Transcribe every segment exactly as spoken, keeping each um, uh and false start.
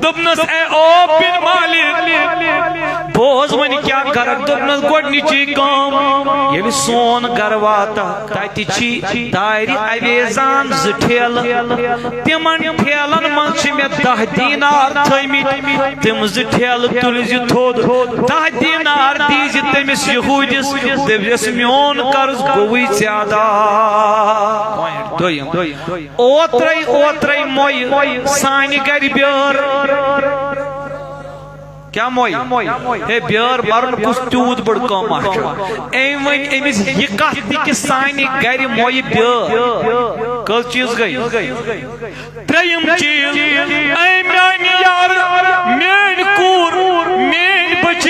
دوٚپنَس، "A او بن مالک، بوز وۄنۍ کیٛاہ کَرَکھ؟" دوٚپنَس، "گۄڈٕنِچی کٲم، ییٚلہِ سون گَرٕ واتَکھ، تَتہِ چھی دارِ اَویزان زٕ ٹھیلہٕ۔ تِمَن ٹھیلَن منٛز چھِ مےٚ دَہ دینار تھٲومٕتۍ۔ تِم زٕ ٹھیلہٕ تُلۍ زِ تھوٚد، دَہ دینار دی زِ تٔمِس یہوٗدِس، دٔپۍزٮ۪س، 'میون قرض گوٚوُے ژےٚ ادا.'" دوٚیِم۔ اوترے، اوترے مویہِ سانہِ گرِ بیٲر۔ کیٛاہ مویہِ؟ ہے، بیٲر مرُن کُس تیوٗت بٔڑ کٲم اکھ چھُ؟ أمۍ ؤنۍ أمِس یہِ کتھ تہِ کہِ سانہِ گرِ مویہِ بیٲر۔ کٔژ چیٖز گٔے؟ ترٛیٚیِم چیٖز، اے میانہِ یارٕ، میٲنۍ کوٗر، میٲنۍ بچی،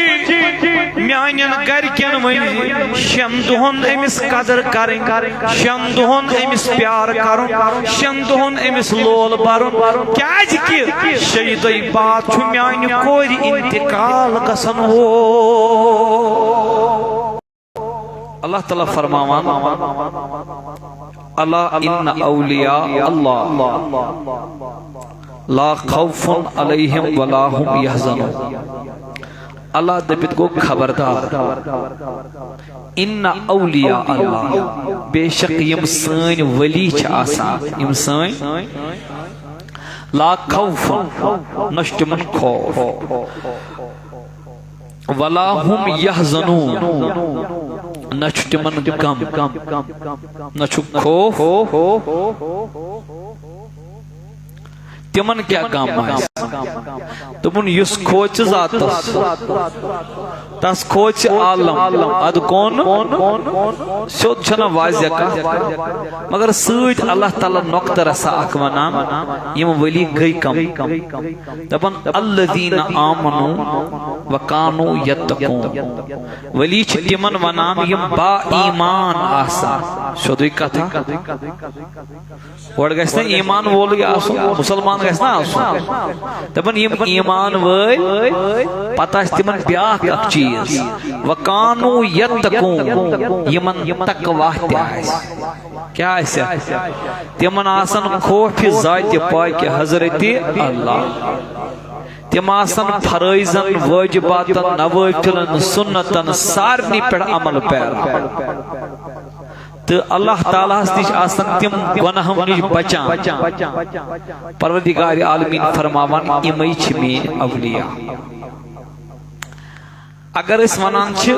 میانٮ۪ن گرِکٮ۪ن ؤنۍ زِ شٮ۪ن دۄہن أمِس قدر کرٕنۍ، شٮ۪ن دۄہن أمِس پیار کرُن، شٮ۪ن دۄہن أمِس لول برُن، کیازِ کہِ شیٚیہِ دۄہہِ بعد چھُ میانہِ کورِ انتقال گژھن وول۔ اللہ تعالیٰ فرماوان، "الا ان اولیاء اللہ لا خوف علیہم ولا هم یحزنون۔" اللہ دٔپِتھ گوٚو خبردار، "ان اولیاء اللہ"، بے شک یِم سٲنۍ ولی چھِ آسان، یِم سٲنۍ، "لا خوف"، نہ چھُ تِمن خوف، "ولا هم یحزنون"، نہ چھُ تِمن غم، نہ چھُ خوف۔ تِمن کیٛاہ غم آسہِ؟ دوٚپُن، یُس کھوژِ ذاتس، تس کھوژِ عالم۔ ادٕ کون؟ سیوٚد چھنہ واضح کتھ، مگر سۭتۍ اللہ تعالیٰ نۄقطہٕ رژھا اکھ ونان، یِم ولی گٔے کم۔ دپان، "الذین آمنوا وکانوا یتقون"۔ ولی چھِ تِمن ونان، یِم با ایمان آسان۔ سیوٚدُے کتھا۔ گۄڈٕ گژھِ نہ ایمان وولٕے آسُن، مُسلمان گژھِ نہ آسُن۔ دپان، یِم ایمان وٲلۍ، پتہٕ آسہِ تِمن بیاکھ اکھ چیٖز، "وکانوا یتقون"، یِمن تقویٰ تہِ آسہِ۔ کیٛاہ آسہِ؟ تِمن آسن خوفِ ذاتِ پاکِ حضرتِ اللہ۔ تِم آسن فرٲیضن، وٲجباتن، نوٲفِلن، سُنتن سارنٕے پٮ۪ٹھ عمل پیرا۔ تہٕ اللہ تعالیٰ ہس نِش آسن تِم گۄناہو نِش بچان۔ پروردگار عالمین فرماوان، یِمے چھِ میٲنۍ اولیاء۔ اگر أسۍ ونان چھِ،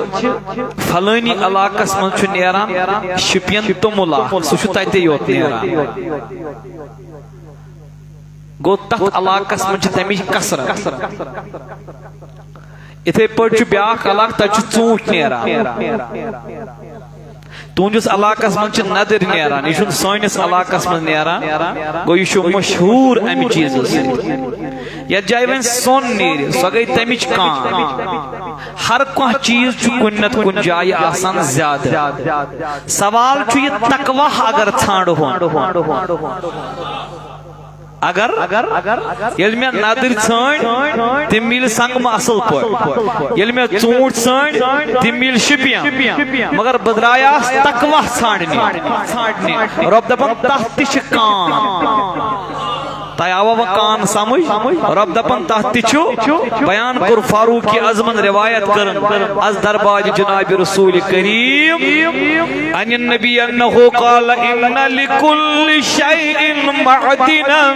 فلٲنی علاقس منٛز چھُ نیران شُپین توٚمُل اکھ، سُہ چھُ تتے یوت نیران، گوٚو، تتھ علاقس منٛز چھِ تمِچ کثرت۔ یِتھے پٲٹھۍ چھُ بیاکھ علاقہٕ، تتہِ چھُ ژوٗنٛٹھۍ نیران۔ تُہنٛدِس علاقس منٛز چھِ ندٕرۍ نیران، یہِ چھُنہٕ سٲنِس علاقس منٛز نیران، گوٚو، یہِ چھُ مشہوٗر امہِ چیٖزٕ سۭتۍ۔ یتھ جایہِ وۄنۍ سۄن نیرِ، سۄ گٔے تمِچ کان۔ ہر کانٛہہ چیٖز چھُ کُنہِ نتہٕ کُنہِ جایہِ آسان زیادٕ۔ سوال چھُ، یہِ تقویٰ اگر ژھانٛڈہون، اگر، ییٚلہِ مےٚ ندٕرۍ ژھٲنٛڈۍ، تِم میلہِ سنگمہٕ اصل پٲٹھۍ۔ ییٚلہِ مےٚ ژوٗنٛٹھۍ ژھٲنٛڈۍ، تِم میلہِ شُپین۔ مگر بہٕ درٛایاس تقویٰ ژھانٛڈنہِ۔ رۄب دپان، تتھ تہِ چھِ کان۔ تۄہہِ آوا وۄنۍ کان سمجھ؟ رۄب دپان، تتھ تہِ چھُ۔ بیان کوٚر فاروق اعظمن، روایت کٔرٕن از درباج جناب رسول کریم۔ عن النبی انہ قال، ان لکل شیء معدنا۔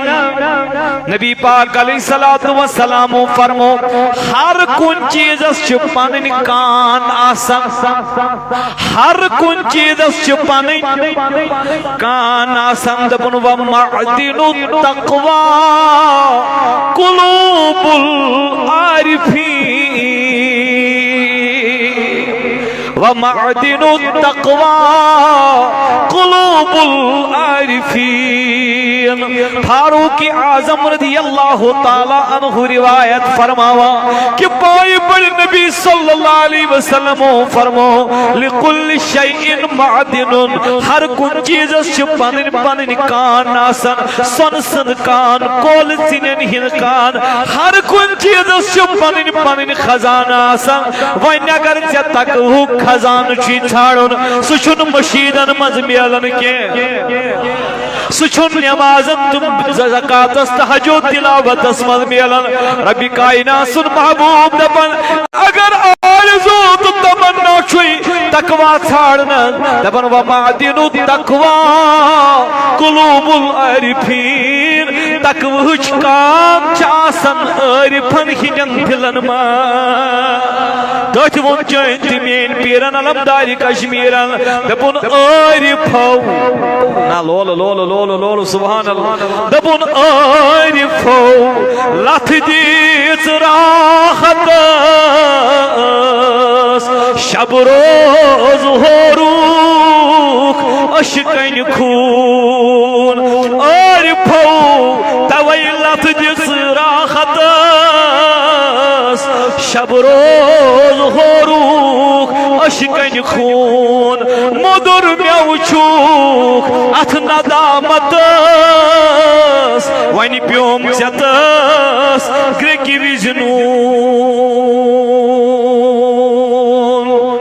نبی پاک علیہ الصلوۃ والسلام فرمو، ہر کُنہِ چیزس چھِ پنٕنۍ کان آسان، ہر کُنہِ چیزس چھِ پنٕنۍ کان آسان۔ دپُن، ومعدن التقوی قلوب العارفین۔ ومعدن التقوی قلوب العارفین۔ فاروق اعظم رضی اللہ تعالیٰ عنہ روایت فرماوا کہ پائے بڑے نبی صلی اللہ علیہ وسلم فرمو، لکل شیء معدن، ہر کُنہِ چیزس چھِ پنٕنۍ پنٕنۍ کان آسان، سۄنہٕ سٕنٛز کان، کولہٕ ژِنٮ۪ن ہٕنٛز کان، ہر کُنہِ چیزس چھِ پنٕنۍ پنٕنۍ خزانہٕ آسان۔ وۄنۍ اگر ژےٚ تقوہُک خزانہٕ چھُے ژھانڈُن، سُہ چھُنہٕ مشیدن منٛز میلان کینٛہہ۔ سُہ چھُنہٕ نمازن تہٕ ز-، زکاتس، تہجد تلاوتس منٛز میلان۔ ربِ کائنات سُنٛد محبوب دپان، اگر آرزو تہٕ تمنا چھُے تقوی ژھانڈنس، دپان، ومعدن التقوی قلوب العارفین، تقویہٕچ کام چھِ آسان عارفن ہٕنٛدٮ۪ن دِلن منٛز۔ تٔتھۍ ووٚن چٲنۍ تہٕ میٲنۍ پیرن علمدارِ کشمیرن، دوٚپُن، عارفو، نہ، لولہٕ، لولہٕ، لولہٕ، لولہٕ، سبحان اللہ۔ دوٚپُن، عارفو، لتھ دِژ راحتس شب روز ہورُکھ عشقن خوٗن۔ عارفو، توے لتھ دِژ راحتس شب روز ہورُکھ عشقن خوٗن۔ مودُر مٮ۪وٕ چھُکھ اتھ ندامتس، وۄنۍ پیوم ژےٚ تس گرٛیکہِ وِزِ نوٗن۔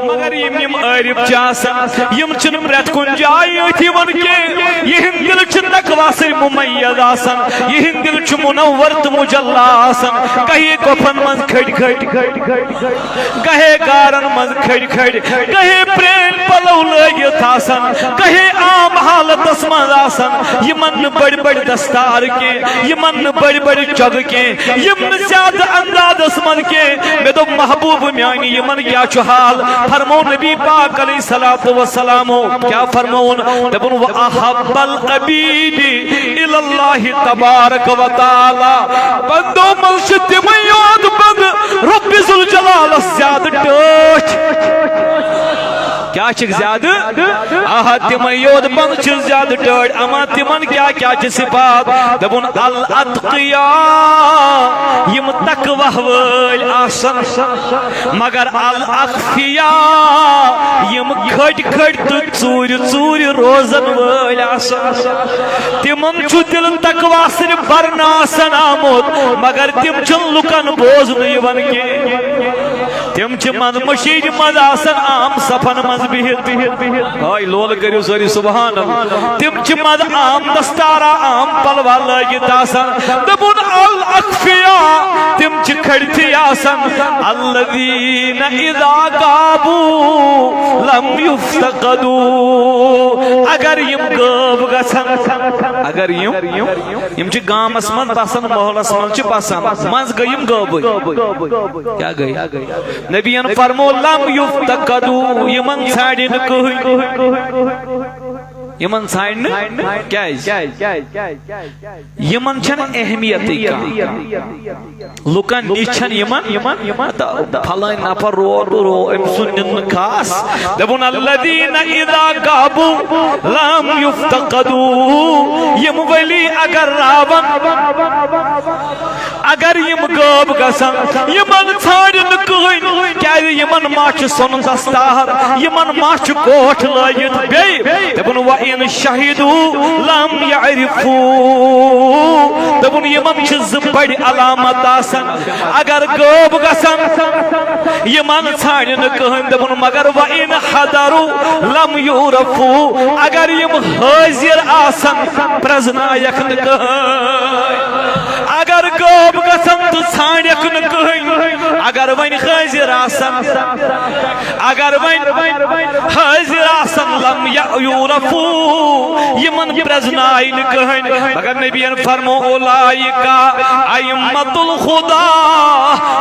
مگر یِم، یِم عارف چھِ آسان، یِم چھِنہٕ پرٛٮ۪تھ کُنہِ جایہِ أتھۍ یِوان کینٛہہ۔ یِہِنٛدۍ دِل چھِ تقوی سۭتۍ مُمَیَّز آسان، یِہِنٛدۍ دِل چھِ مُنَوَّر تہٕ مُجَلّا آسان۔ گاہے گۄپھن منٛز کھٔٹۍ کھٔٹۍ، گاہے غارن منٛز کھٔٹۍ کھٔٹۍ، گاہے پرٛٲنۍ پلو لٲگِتھ آسان، گاہے عام حالتس منٛز آسان۔ یِمن نہٕ بٔڑۍ بٔڑۍ دستار کینٛہہ، یِمن نہٕ بٔڑۍ بٔڑۍ چۄگہٕ کینٛہہ، یِم نہٕ زیادٕ اندازس منٛز کینٛہہ۔ مےٚ دوٚپ، محبوب میانہِ، یِمن کیٛاہ چھُ حال؟ فرموو نبی پاک علیہ الصلوۃ والسلام، کیٛاہ فرمووُن؟ دوٚپُن، وَأَحَبَّ الْعَبِيدِ إِلَى اللَّهِ تَبَارَكَ وَتَعَالَى۔ بندو منٛز چھِ تِمے یوت بندٕ رۄبِ ذوالجلالس زیادٕ ٹٲٹھۍ۔ کیٛاہ چھِکھ زیادٕ؟ آہا، تِمے یوت بندٕ چھِ زیادٕ ٹٲٹھۍ۔ اما تِمن کیٛاہ کیٛاہ چھِ صفات؟ دوٚپُن، الاتقیاء، یِم تقوی وٲلۍ آسن، مگر الاخفیاء، یِم کھٔٹۍ کھٔٹۍ تہٕ ژوٗرِ ژوٗرِ روزن وٲلۍ آسن۔ تِمن چھُ دِل تقوی سۭتۍ برنہٕ آسان آمُت، مگر تِم چھِنہٕ لُکن بوزنہٕ یِوان کینٛہہ۔ تِم چھِ منٛز مٔشیٖدِ منٛز آسان عام صفن منٛز بِہِتھ۔ ہاے، لولہٕ کٔرِو سٲری سبحان اللہ۔ تِم چھِ منٛز عام دستارا، عام پلوا لٲگِتھ آسان۔ دوٚپُن، الاخفیاء، تِم چھِ کھٔٹتھٕے آسان۔ الذین اذا غابوا لم یفتقدوا۔ اگر یِم غٲب گژھن، اگر یِم، یِم چھِ گامس منٛز بسان، محلس منٛز چھِ بسان، منٛز گٔے یِم غٲبٕے۔ کیٛاہ گٔے؟ نبیَن فرمو، لم یفتقدوا، یِمن ژھانڈِ نہٕ کٕہٕنۍ۔ یِمن ژھانڈِ نہٕ، کیٛازِ؟ یِمن چھنہٕ اہمیتٕے کانٛہہ۔ لُکن نِش چھنہٕ یِمن، یِمن، یِمن، فلٲنۍ نفر رو، رو، أمۍ سُنٛد نیُن نہٕ خاص۔ دوٚپُن، الذین اذا غابوا لم یفتقدوا۔ یِم ولی اگر راون، اگر یِم غٲب گژھن، یِمن ژھانڈِ نہٕ کٕہٕنۍ، کیازِ یِمن ما چھُ سۄنہٕ دستار، یِمن ما چھُ کوٹھ لٲگِتھ۔ بیٚیہِ دوٚپُن، وَإِنْ شَهِدُوا لَمْ يَعْرِفُوا۔ دوٚپُن، یِمن چھِ زٕ بٔڑۍ علامت آسان، اگر غٲب گژھن، یِمن ژھانڈِ نہٕ کٕہٕنۍ۔ دوٚپُن، مگر وَإِنْ حَضَرُوا لَمْ يُعْرَفُوا، اگر یِم حٲضِر آسن، پرٛزنایکھ نہٕ کٕہٕنۍ۔ اگر غٲب گژھن تہٕ ژھانڈکھ نہٕ کٕہٕنۍ، اگر وۄنۍ حٲضِر آسن، اگر وۄنۍ حٲضِر آسن، لم یعرفوا، یِمن پرٛزنایہِ نہٕ کٕہٕنۍ۔ مگر نبیَن فرمو، اولئک ائمۃ الہدی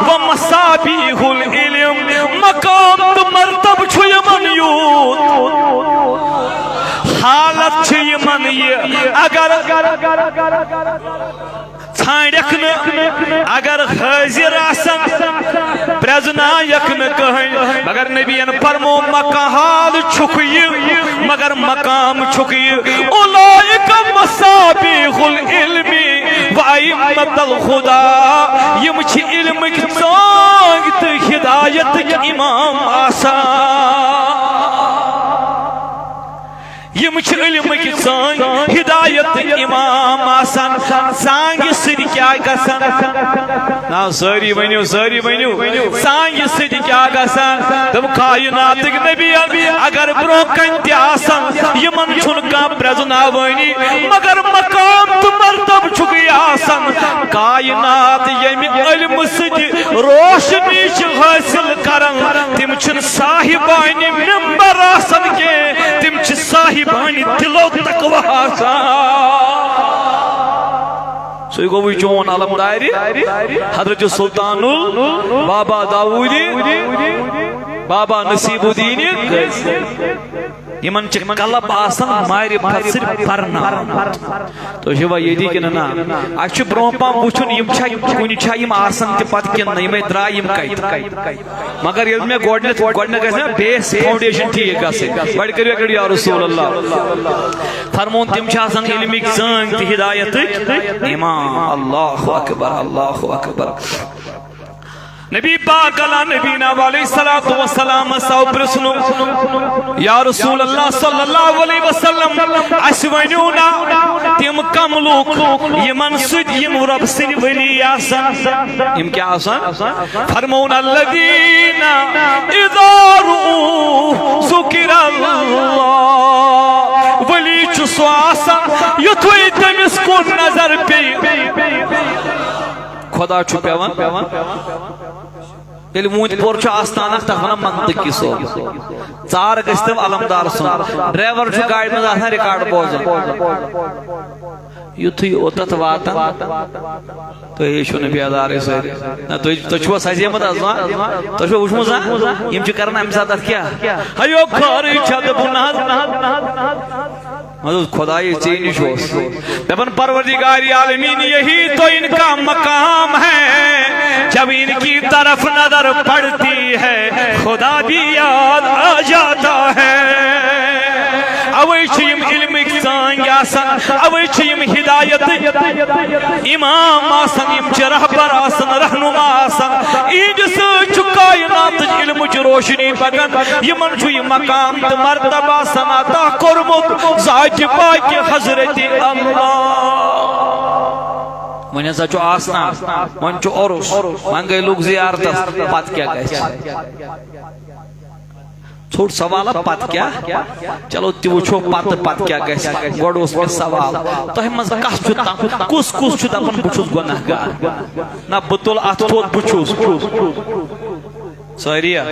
و مصابیح العلم، مقام تہٕ مرتبہٕ چھُ یِمن یوٗت، حالت چھِ یِمن یہِ، اگر ژھانڈکھ نہٕ، اگر حٲضِر آسن، پرٛزنایکھ نہٕ کٕہٕنۍ۔ مگر نبیَن فرمو، مقام حال چھُکھ یہِ، مگر مقام چھُکھ یہِ۔ اولئک مصابیح العلم و ائمۃ الہدی، یِم چھِ علمٕکۍ ژٲنٛگۍ تہٕ ہدایتٕکۍ امام آسان۔ یِم چھِ علمٕکۍ ژٲنٛگۍ، ہدایتٕکۍ امام آسان۔ ژانٛگہِ سۭتۍ کیٛاہ گژھان؟ نا، سٲری ؤنِو، سٲری ؤنِو۔ ژانٛگہِ سۭتۍ کیٛاہ گژھان؟ دوٚپ، کائناتٕکۍ نبی اگر برٛونٛہہ کنہِ تہِ آسن، یِمن چھُنہٕ کانٛہہ پرٛزناوٲنی، مگر مقام تہٕ مرتبہٕ چھُکھ یہِ آسان۔ کائنات ییٚمہِ علمہٕ سۭتۍ روشنی چھِ حٲصِل کران، تِم چھِنہٕ صاحبانِ ممبر آسان کینٛہہ، تِم چھِ صاحبانِ دِل و تقویٰ آسان۔ سُے گوٚوُے چون علمدارِ حضرت سلطان البابا داوودی بابا نصیب الدین۔ یِمن چھِ قلب آسان معرفت سۭتۍ پرناوُن۔ تُہۍ چھِوا ییٚتی کِنہٕ نہ؟ اَسہِ چھُ برونٛہہ پہم وٕچھُن، یِم چھا کُنہِ، چھا یِم آسان تہِ پتہٕ کِنہٕ نہ، یِمے درٛاے یِم کَتہِ۔ مگر ییٚلہِ مےٚ گۄڈٕنٮ۪تھ، گۄڈٕنٮ۪تھ گژھِ مےٚ base foundation ٹھیٖک گژھٕنۍ۔ گۄڈٕ کٔرِو اَکہِ لَٹہِ یا رسول اللہ۔ فرمون، تِم چھِ آسان علمٕکۍ ژٲنٛگۍ تہٕ ہدایتٕکۍ امام۔ اللہ اکبر، اللہ اکبر۔ نبی پاک علیٰ نبینا علیہ الصلوۃ والسلام آو پرژھنہٕ، یا رسول اللہ صلی اللہ علیہ وسلم، اَسہِ ؤنِو نا، تِم کم لوٗکھ یِمن سۭتۍ یِم رۄب سٕنٛدۍ ولی آسن؟ یِم کیٛاہ آسن؟ فرمون، الذین اذا رؤوا ذکر اللہ۔ ولی چھُ سُہ آسان، یُتھُے تٔمِس کُن نظر پیٚیہِ، خدا چھُ پٮ۪وان۔ ییٚلہِ ووٗنتۍ پور چھُ آستان اکھ، تتھ ونان منطقی صٲب۔ ژار گژھِ تٔمۍ علمدار سُنٛد۔ ڈرایور چھُ گاڑِ منٛز آسان، ریکارڈ بوزان۔ یُتھُے اوٚتتھ واتان، تُہۍ ہے چھِو نہٕ بیدارٕے سٲری۔ نہ، تُہۍ، تُہۍ چھِوا سجیمٕتۍ از؟ تُہۍ چھِوا وٕچھمُت زانٛہہ؟ یِم چھِ کران امہِ ساتہٕ اتھ کیٛاہ؟ ہیو خٲرٕے چھا، دوٚپُن نہ حظ۔ مطلب، خدائی ژے نِش اوس۔ دپان، پروردگار عالمین، یہی تو ان کا مقام ہے، جب ان کی طرف نظر پڑتی ہے، خدا بھی یاد آ جاتا ہے۔ اوے چھِ یِم علمٕکۍ ژٲنٛگۍ آسان، اوے چھِ یِم ہدایتٕکۍ امام آسان، یِم چھِ رہبر آسان، رہنما آسان۔ یِہنٛدِ سۭتۍ چھُ کائناتٕچ علمٕچ روشنی پکان۔ یِمن چھُ یہِ مقام تہٕ مرتبہ آسان عطا کوٚرمُت ذاتِ پاکہِ حضرت اللہ۔ وۄنۍ ہسا چھُ آستان، وۄنۍ چھُ عرس، وۄنۍ گٔے لُکھ زیارتس، پتہٕ کیٛاہ گژھِ؟ ژھوٚٹ سوال، پتہٕ کیٛاہ؟ چلو، تہِ وٕچھو پتہٕ، پتہٕ کیٛاہ گژھِ۔ گۄڈٕ اوس مےٚ سوال، تۄہہِ منٛز کس چھُ تام، کُس کُس چھُ دپان، بہٕ چھُس گۄناہ گار؟ نہ، بہٕ تُلہٕ اتھ تھوٚد، بہٕ چھُس۔ سٲری ہا؟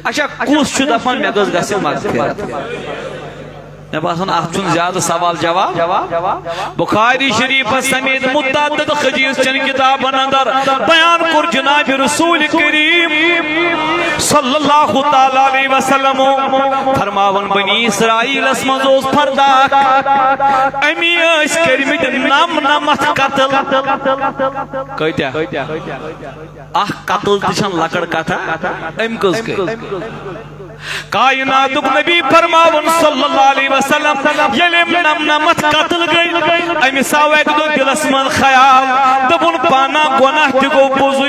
اچھا، کُس چھُ دپان، مےٚ گٔژھ گژھٕنۍ مغفرت؟ مےٚ باسان، اتھ چھُنہٕ زیادٕ سوال جواب۔ بخاری شریفس سمیت متعدد حدیث چن کتابن اندر بیان کوٚر جناب رسول کریم صلی اللہ تعالی علیہ وسلم فرماوان، بنی اسرائیلس منٛز اوس فرد اکھ، أمی ٲسۍ کٔرمٕتۍ نمنمتھ قتل۔ کۭتیاہ؟ اکھ قتل تہِ چھنہٕ لۄکٕٹ کتھا، أمۍ کٔژ کٔرۍ؟ کائناتُک نبی فرماوان صلی اللہ علیہ وسلم، ییٚلہِ أمۍ نمنمتھ قتل گٔے، أمِس آو اکہِ دۄہ دِلس منٛز خیال، دوٚپُن، پانا گۄناہ تہِ گوٚو پوٚزُے،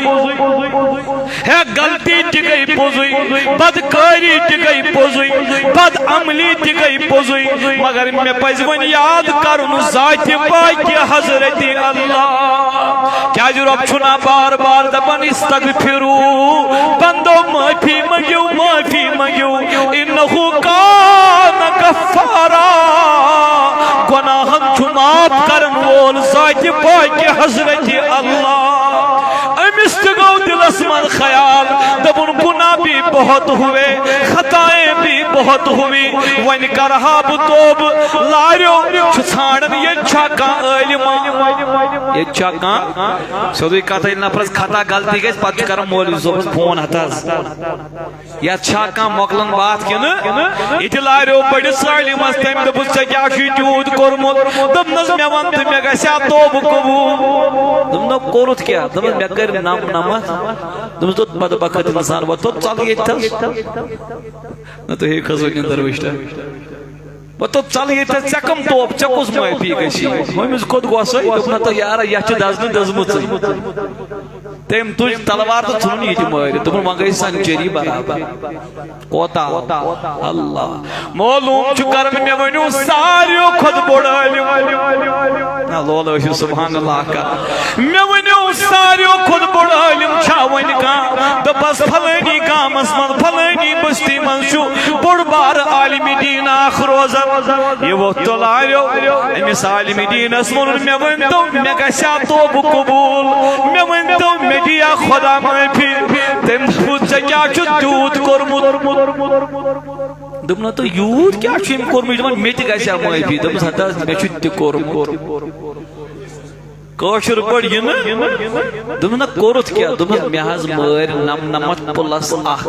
ہے، غلطی تہِ گٔے پوٚزُے، بدکٲری تہِ گٔے پوٚزُے، بدعملی تہِ گٔے پوٚزُے، مگر مےٚ پزِ وۄنۍ یاد کرُن ذاتِ پاکہِ حضرت اللہ۔ کیازِ رۄب چھُنا بار بار دپان، استغفروا، بندو، معافی منگیو، معافی منگیو، انہ کان غفارا، گناہن چھُ معاف کرن وول ذاتِ پاکہِ حضرت اللہ۔ أمِس تہِ گوٚو دِلس منٛز خیال، دوٚپُن، گناہ بھی بہت ہوئے، خطائیں بھی بہت ہوئی، وۄنۍ کرٕ ہا بہٕ توبہٕ۔ لاریو چھُ ژھانڈان، ییٚتہِ چھا کانٛہہ عٲلِما؟ ییٚتہِ چھا کانٛہہ؟ سیوٚدُے کتھ، ییٚلہِ نفرس خطا غلطی گژھِ، پتہٕ چھُ کران مولوی صٲبس فون، ہتہٕ حظ، یتھ چھا کانٛہہ مۄکلن باتھ کِنہٕ؟ ییٚتہِ لاریو بٔڑِس عٲلمس، تٔمۍ دوٚپُس، ژےٚ کیٛاہ چھُے تیوٗت کوٚرمُت؟ دوٚپنس، مےٚ وَن تہٕ، مےٚ گژھِ ہا توبہٕ قبوٗل؟ دوٚپنس، کوٚرُتھ کیٛاہ؟ دوٚپنس، مےٚ کٔرۍ نم نمتھ۔ دوٚپمَس، دوٚپ بدبخت اِنسان، وۄتھ تھوٚد ژَل ییٚتہِ تھَس۔ نہ، تُہۍ ہیٚیِو کھٔژوٕنۍ أنٛدر وٕچھتہ۔ وۄتھ تھوٚد ژَل ییٚتہِ تھَس، ژےٚ کَم توپ، ژےٚ کُس معٲفی گژھی؟ ہُمِس کھوٚت غۄصَے، دوٚپ، نہ تہٕ یارا، یَتھ چھِ دَزنہٕ دٔزمٕژٕے۔ تٔمۍ تُج تلوار تہٕ ژھُنُن یہِ تہِ مٲرِتھ۔ دوٚپُن، "وۄنۍ گٔے سنچری برابر۔" کوتاہ؟ اللہ۔ معلوم چھُ کران، مےٚ ؤنِو ساروِیو کھۄتہٕ بوٚڑ عٲلِم۔ نہ، لول ٲسِو سبحان اللہ کران۔ مےٚ ؤنِو ساروِیو کھۄتہٕ بوٚڑ عٲلِم چھا وۄنۍ کانٛہہ؟ دوٚپس، فلٲنی گامس منٛز، فلٲنی بستی منٛز چھُ بوٚڑ بار عالمِ دین اکھ روزان۔ یہِ ووٚتھ تہٕ لاریو۔ أمِس عالمِ دینس ووٚنُن، "مےٚ ؤنۍتو، مےٚ گژھِ ہا توبہٕ قبوٗل؟ مےٚ ؤنۍتو، مےٚ دِیا خۄدا معٲفی؟" تٔمۍ دوٚپُس، "ژےٚ کیٛاہ چھُتھ تیوٗت کوٚرمُت؟" دوٚپُن، "ہتا یوٗت کیٛاہ چھُ أمۍ کوٚرمُت؟" یہِ چھُ دَپان، "مےٚ تہِ گژھِ ہا معٲفی۔" دوٚپمَس، "ہتا مےٚ چھُ تہِ کوٚرمُت۔" کٲشِر پٲٹھۍ یہِ نہٕ۔ دوٚپمَس، "نہ کوٚرُتھ کیٛاہ؟" دوٚپمَس، "مےٚ حظ مٲرۍ نَمنَمَتھ پٕلَس اَکھ۔"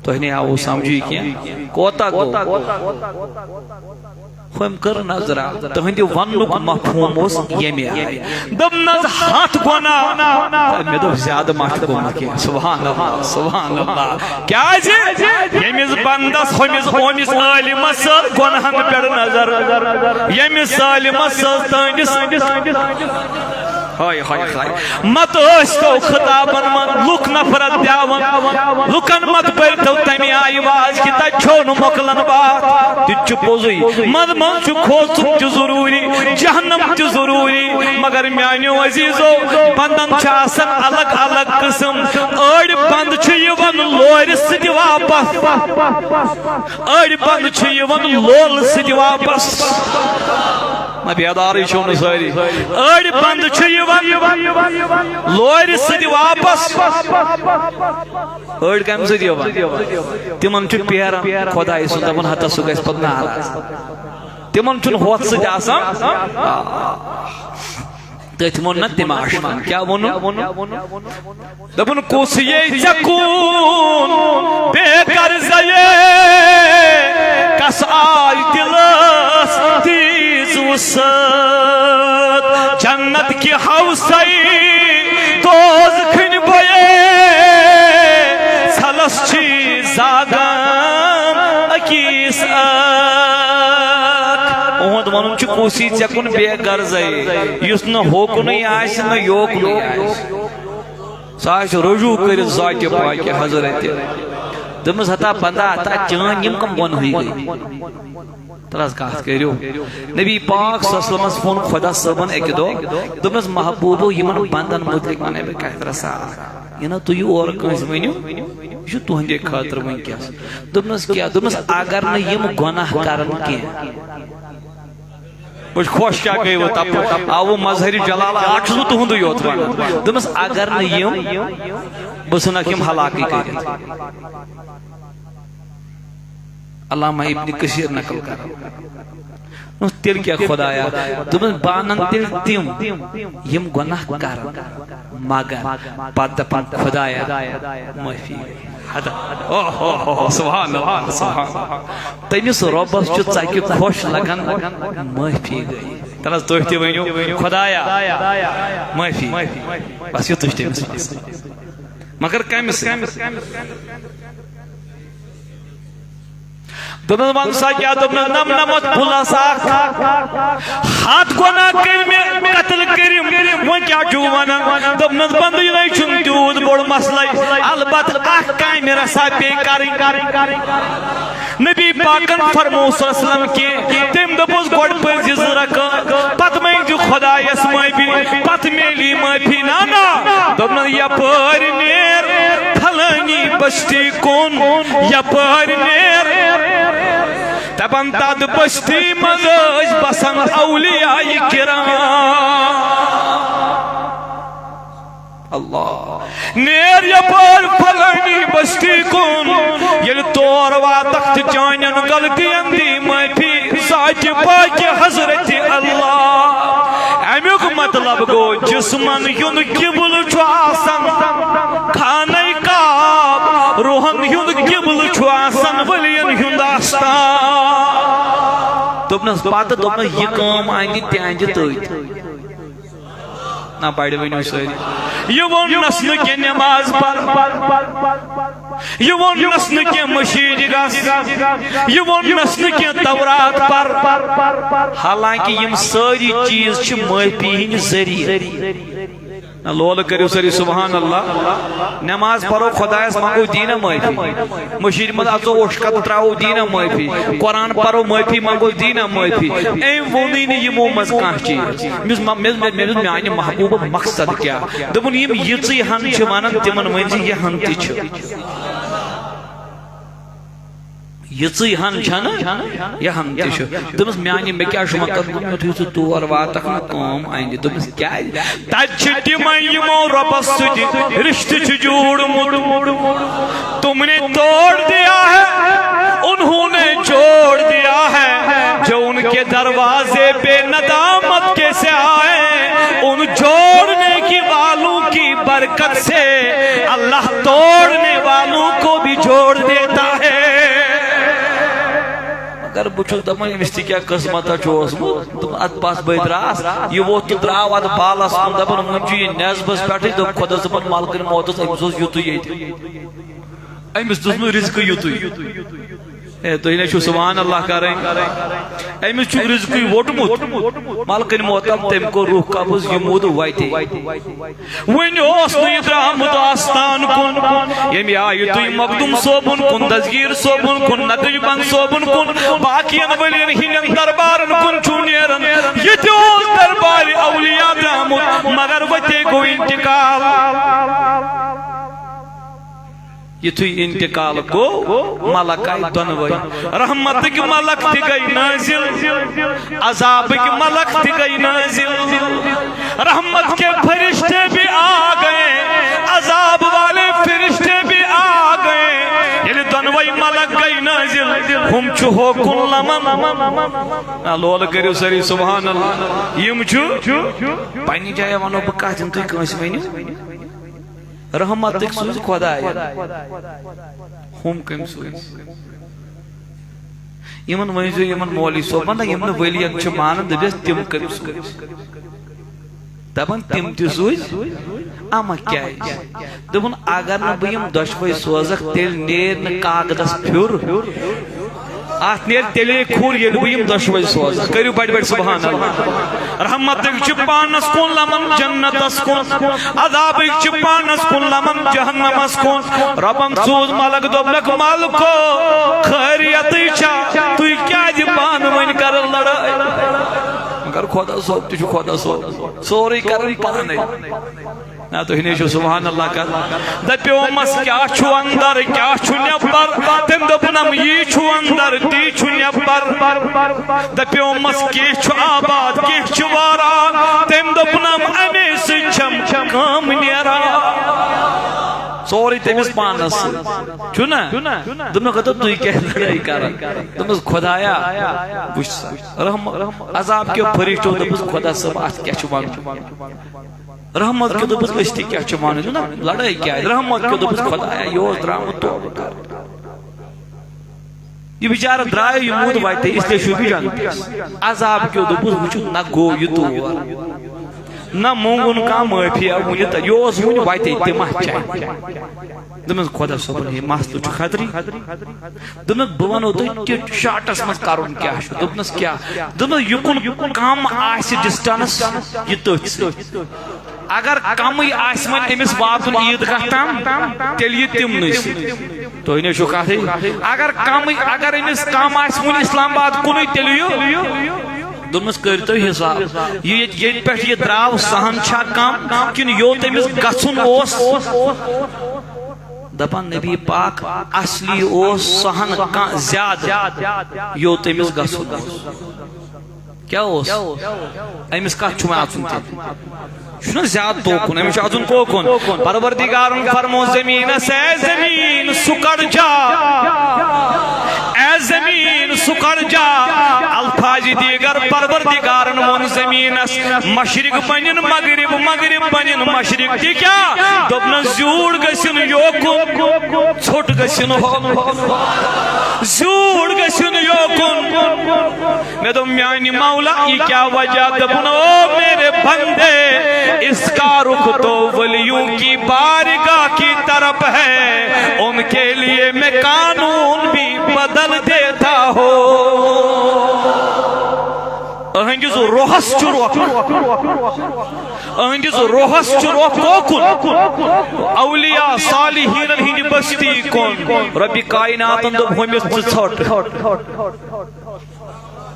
تۄہہِ نے آوُ سَمجھی کینٛہہ۔ کوتاہ گوٚو؟ ہُمۍ کٔر نظرا، تُہنٛدِ وننُک مفہوم اوس ییٚمہِ آیہِ۔ دوٚپنس، "ہتھ گۄناہ۔" مےٚ دوٚپ، "زیادٕ ما چھُ گوٚمُت کینٛہہ؟" سبحان اللہ، سبحان اللہ۔ کیازِ؟ ییٚمِس بندس، ہُمِس، ہُمِس عٲلمس ٲس گۄناہن پٮ۪ٹھ نظر۔ ییٚمِس عٲلمس ٲس تُہنٛدِس ہاے، ہاے، ہاے۔ مت ٲسۍ تو خطابن منٛز لُکھ نفرت دِوان۔ لُکن مت بٔرۍ تو تمہِ آیہِ واز کہِ تتہِ چھو نہٕ مۄکلن باتھ۔ تہِ تہِ چھُ پوٚزُے۔ منٛزٕ منٛزٕ چھُ کھوژُن تہِ ضروٗری، جہنم تہِ ضروٗری۔ مگر میانیو عزیزو، بندن چھِ آسان الگ الگ قسم۔ أڑۍ بند چھِ یِوان لورِ سۭتۍ واپس۔ أڑۍ بند چھِ یِوان لولہٕ سۭتۍ واپس۔ نہ، بیدارٕے چھِو نہٕ سٲری۔ أڑۍ بند چھِ یِوان لورِ سۭتۍ واپس۔ أڑۍ کمہِ سۭتۍ یِوان؟ تِمن چھُ پیران خۄداے سُنٛد، دپان، ہتا سُہ گژھِ پتہٕ ناراض۔ تِمن چھُنہٕ ہۄتھ سۭتۍ آسان۔ آ۔ تٔتھۍ ووٚن نہ تِماشن۔ کیٛاہ ووٚنُن؟ دوٚپُن، "کُس یے ژےٚ کُن بے قرضے، کس آے دِلس تیٖژ وُسعت؟ جنت کہِ ہوسے دوزخٕنۍ بۄیے، ژھلس چھی زاگان أکِس اکھ۔" اُہُنٛد وَنُن چھُ، "کُس یی ژےٚ کُن بے غرضے، یُس نہٕ ہوکُنُے آسہِ، نہٕ یوکُنُے آسہِ۔ سُہ آسہِ رجوع کٔرِتھ ذاتِ پاکہِ حضرتِ۔" دوٚپمَس، "ہتا بندا، ہتا چٲنۍ یِم کم گۄنہٕے گٔے؟" تَلہٕ حظ کَتھ کٔرِو۔ نبی پاک صلی اللہ علیہ وسلمس ووٚن خۄدا صٲبن اَکہِ دۄہ، دوٚپنَس، "محبوبو، یِمن بندن مُتعلِق وَنَے بہٕ کَتھ رژھا اکھ۔ یہِ نہ تُہۍ یور کٲنٛسہِ ؤنِو، یہِ چھُ تُہنٛدے خٲطرٕ وٕنکیٚس۔" دوٚپنَس، "کیٛاہ؟" دوٚپنَس، "اگر نہٕ یِم گۄناہ کرن کینٛہہ۔" بہٕ چھُس خۄش کیٛاہ گٔیوٕ تَپٲرۍ؟ آوُ مظہرِ جلال، آز چھُس بہٕ تُہُنٛدُے یوت وَنان۔ دوٚپمَس، "اگر نہٕ یِم، بہٕ ژھٕنَکھ یِم ہلاکٕے کٔرِتھ۔" علامہ ابن کثیر نقل کران۔ دوٚپمَس، "تیٚلہِ کیٛاہ خۄدایا؟" دوٚپمَس، "بہٕ اَنَن تیٚلہِ تِم، یِم گۄناہ کرن، مگر پتہٕ دَپَن، 'خۄدایا، معٲفی گٔے۔'" ہتا، اوہ، اوہ، اوہ، سبحان اللہ، سبحان اللہ۔ تٔمِس رۄبَس چھُ ژَکہِ خۄش لگان، معٲفی گٔے۔ تَلہٕ حظ تُہۍ تہِ ؤنِو، "خۄدایا، معٲفی۔" بس یُتُے چھُ تٔمِس وَنُن۔ مگر کَمہِ سۭتۍ؟ دوٚپنَس، "وَن سا کیٛاہ؟" دوٚپنَس، "نَمنَمَتھ پُلَس اَکھ۔ ہَتھ گۄناہ کٔرۍ مےٚ، قتل کٔرِم۔ وۄنۍ کیٛاہ چھُو وَنان؟" دوٚپنَس، "بَندٕے نَے چھُنہٕ تیوٗت بوٚڑ مسلَے۔ البتہٕ اَکھ کامہِ رَژھا پیٚیہِ کَرٕنۍ۔" نبی پاکن فرموو صلی اللہ علیہ وسلم کہِ تٔمۍ دوٚپُس، "گۄڈٕ پٔرۍ زِ زٕ رکعت، پتہٕ منٛگۍ زِ خۄدایس معٲفی، پتہٕ میلی معٲفی۔" نہ، نہ، دوٚپنَس، "یپٲرۍ نیر فلٲنی بستی کُن، یپٲرۍ نیر۔" دپان، تتھ بستی منٛز ٲسۍ بسان اولیاء کرام۔ اللہ۔ نیر یپٲرۍ فلٲنی بستی کُن۔ ییٚلہِ تور واتکھ تہٕ چانٮ۪ن غلطین دی معٲفی ذاتِ پاکہِ حضرت اللہ۔ امیُک مطلب گوٚو، جسمن ہُنٛد قبلہٕ چھُ آسان خانہ کعبہ، روحن ہُنٛد قبلہٕ چھُ آسان ولین ہُنٛد آستان۔ دوٚپنس پتہٕ، دوٚپنس، یہِ کٲم اندِ تہِ اندِ تٔتھۍ۔ نہ، بڑِ ؤنِو سٲری۔ یہِ ووٚننس نہٕ کینٛہہ نماز پر۔ یہِ ووٚننس نہٕ کینٛہہ مٔشیٖد گژھ۔ یہِ ووٚننس نہٕ کینٛہہ تورات پر۔ حالانکہ یِم سٲری چیٖز چھِ معٲفی ہٕنٛدۍ ذٔریعہٕ۔ نہ، لولہٕ کٔرِو سٲری سبحان اللہ۔ نماز پرو، خۄدایس منٛگو دیٖنہ معٲفی۔ مٔشیٖد منٛز اژو، اوٚش کتھ ترٛاوو، دیٖنہ معٲفی۔ قرآن پرو، معٲفی منٛگو، دیٖنہ معٲفی۔ أمۍ ووٚنُے نہٕ یِمو منٛز کانٛہہ چیٖز۔ مےٚ دوٚپُس، مےٚ، مےٚ، مےٚ دوٚپُس، میانہِ محبوٗبہٕ مقصد کیٛاہ؟ دوٚپُن، یِم یِژٕے ہن چھِ ونان، تِمن ؤنۍ زِ یہِ ہن تہِ چھِ۔ یِژٕے ہن چھنہٕ، یہِ ہن تہِ چھُ۔ دوٚپمَس، "میانہِ، مےٚ کیٛاہ چھُ مطلب؟" دوٚپُن، "یُتھُے ژٕ تور واتکھ نہ، کٲم اَنہِ۔" دوٚپمَس، "کیٛازِ؟" "تَتہِ چھِ تِمَے، یِمو رۄبَس سۭتۍ رِشتہٕ چھُ جوڑمُت۔ تم نے توڑ دیا ہے، انہوں نے جوڑ دیا ہے، جو ان کے دروازے پہ ندامت کے سے آئے، ان جوڑنے کی والوں کی برکت سے اللہ توڑنے والوں کو بھی جوڑ دیتا ہے۔" مگر بہٕ چھُس دَپان، أمِس تہِ کیٛاہ قٕسمتہ چھُ اوسمُت۔ دوٚپُن، اَتھ بَس بٔدۍ راس، یہِ ووٚتھ تہٕ درٛاو اَتھ بالَس کُن، دَپان، وۄنۍ چھُ یہِ نٮ۪صبَس پٮ۪ٹھٕے۔ دوٚپ، خۄدا صٲبَن، مَلکٕنۍ موتَس، أمِس اوس یُتُے ییٚتہِ۔ أمِس دِژمٕژ رِزقٕے یُتُے۔ ہے، تُہۍ نے چھِو سبحان اللہ کَرٕنۍ۔ أمِس چھُ رِزقٕے ووٚٹمُت۔ مَلکٕنۍ موتَن تٔمۍ کوٚر روح قبض، یہِ موٗد وَتہِ۔ وۄنۍ اوس نہٕ یہِ درٛامُت آستان کُن۔ ییٚمہِ آیہِ تُہۍ مخدوٗم صٲبُن کُن، دستگیٖر صٲبُن کُن، نقش بند صٲبُن کُن، باقین ؤلین ہٕنٛدٮ۪ن دربارن کُن چھُو نیران، یہِ تہِ اوس دربارِ اولیاء درٛامُت، مگر وتے گوٚو انتقال۔ یُتھُے انتقال گوٚو، ملک آیہِ دۄنوَے۔ رحمتٕکۍ ملک تہِ گٔے نٲزِل، عذابٕکۍ ملک تہِ گٔے نٲزِل۔ رحمت کے فرشتے بھی آ گئے، عذاب والے فرشتے بھی آ گئے۔ ییٚلہِ دۄنوَے ملک گٔے نٲزِل، ہُم چھِ ہوکُن لمن۔ آ، لولہٕ کٔرِو سٲری سبحان اللہ۔ یِم چھِ پننہِ جایہِ، وَنو بہٕ کَتھ، یِم تُہۍ کٲنٛسہِ ؤنِو۔ رحمتٕکۍ سوٗزۍ خۄدایَن۔ ہُم کٔمۍ سوٗزۍ؟ یِمن ؤنۍزیو، یِمن مولوی صٲبن، نہ، یِم نہٕ ؤلین چھِ مانان، دٔپِس، تِم کٔمۍ سوٗزۍ؟ دَپان، تِم تہِ سوٗزۍ۔ اما کیٛازِ؟ دوٚپُن، اگر نہٕ بہٕ یِم دۄشوَے سوزکھ، تیٚلہِ نیرِ نہٕ کاغدس پھیُر۔ اتھ نیرِ تیٚلے کھُر، ییٚلہِ بہٕ یِم دۄشوَے سوزٕ۔ کٔرِو بڑِ بڑِ سبحان اللہ۔ رحمتٕکۍ چھِ پانس کُن لمن جنتس کُن، عذابٕکۍ چھِ پانس کُن لمن جہنمس کُن۔ رۄبن سوٗز ملک، دوٚپنکھ، ملکو، خٲریتٕے چھا؟ تُہۍ کیٛازِ پانہٕ ؤنۍ کران لڑٲے؟ مگر خۄدا صٲب تہِ چھُ خۄدا صٲب، سورُے کران پانے۔ نہ، تُہۍ نے چھِو سبحان اللہ کران۔ دَپیومَس، کیٛاہ چھُ اندر، کیٛاہ چھُ نٮ۪بر؟ تٔمۍ دوٚپنم، یی چھُ اندر، تی چھُ نٮ۪بر۔ دَپیومَس، کینٛہہ چھُ آباد، کینٛہہ چھُ واران۔ تٔمۍ دوٚپنم، اَمے سۭتۍ چھَم کٲم نیران۔ سورُے تٔمِس پانَس سۭتۍ۔ چھُنہ؟ دوٚپنَکھ، ہتو تُہۍ کیٛازِ لڑٲے کران؟ دوٚپمَس، خۄدایا، وٕچھ سا، رحم-، عذاب کیو فرشتو دوٚپُس، خۄدا صٲب، اَتھ کیٛاہ چھُ وَنُن؟ رحمت کیو دوٚپُس، أسۍ تہِ کیٛاہ چھِ وَنان؟ نہ، لڑٲے کیٛازِ؟ رحمت کیو دوٚپُس، خۄدایا، یہِ اوس درٛامُت توبہٕ کرنہِ۔ یہِ بِچارٕ درٛاو، یہِ موٗد وَتہِ، اس لیے چھُ یہِ جنتس۔ عذاب کیو دوٚپُس، وٕچھِو، نہ گوٚو یہِ تور۔ نہ مونٛگُن کانٛہہ معٲفی، وٕنہِ تہٕ یہِ اوس وٕنہِ وَتہِ، تہِ ما چاہہِ؟ دوٚپمَس، خۄدا صٲبُن، ہے، مسلہٕ چھُ خطرٕے۔ دوٚپنَس، بہٕ وَنو تۄہہِ کہِ شاٹَس منٛز کَرُن کیٛاہ چھُ۔ دوٚپنَس، کیٛاہ؟ دوٚپنَس، یہِ کُن کَم آسہِ distance، یہِ تٔتھۍ سۭتۍ۔ اگر کَمٕے آسہِ وۄنۍ أمِس واتُن عیٖدگاہ تام، تیٚلہِ یہِ تِمنٕے سۭتۍ۔ تُہۍ نے چھِو کَتھٕے۔ اگر کَمٕے، اگر أمِس کَم آسہِ وُنہِ اسلام آباد کُنُے، تیٚلہِ یہِ۔ دوٚپمَس، کٔرۍتو حِساب، یہِ ییٚتہِ، ییٚتہِ پٮ۪ٹھ یہِ درٛاو، سُہ ہن چھا کَم، کِنہٕ یوٚت أمِس گژھُن اوس؟ دپان نبی پاک اصلی اوس سُہ ہن کانٛہہ زیادٕ یوٚت أمِس گژھُن اوس۔ کیٛاہ اوس؟ أمِس کتھ چھُ وۄنۍ اژُن تیٚلہِ؟ چھُنہ زیادٕ توکُن، أمِس چھُ اژُن کوکُن؟ پروردگارن فرمو زمینس، اے زمین سکڑ جا، اے زمین سکڑ جا۔ الفاظ دیگر پروردگارن ووٚن زمینس، مشرق بنن مغرب، مغرب بنن مشرق۔ تہِ کیٛاہ؟ دوٚپنس، زیوٗٹھ گژھن یوکُن، ژھوٚٹ گژھن ہۄکُن۔ زیوٗٹھ گژھن یوکُن۔ مےٚ دوٚپ، میانہِ مولا، یہِ کیٛاہ وجہ؟ دوٚپُن، او میرے بندے، اس کا رخ تو ولیوں کی بارگاہ کی طرف ہے، ان کے لیے میں قانون بھی بدل دیتا ہوں۔ أہنٛدِس روحس چھُ رۄخ۔ أہنٛدِس روحس چھُ روح کوکُن، اولیاء صالحینن ہٕنٛدِ بستی کُن۔ رۄبِ کائناتن دوٚپ، ہُمِس ژٕ ژھۄٹ۔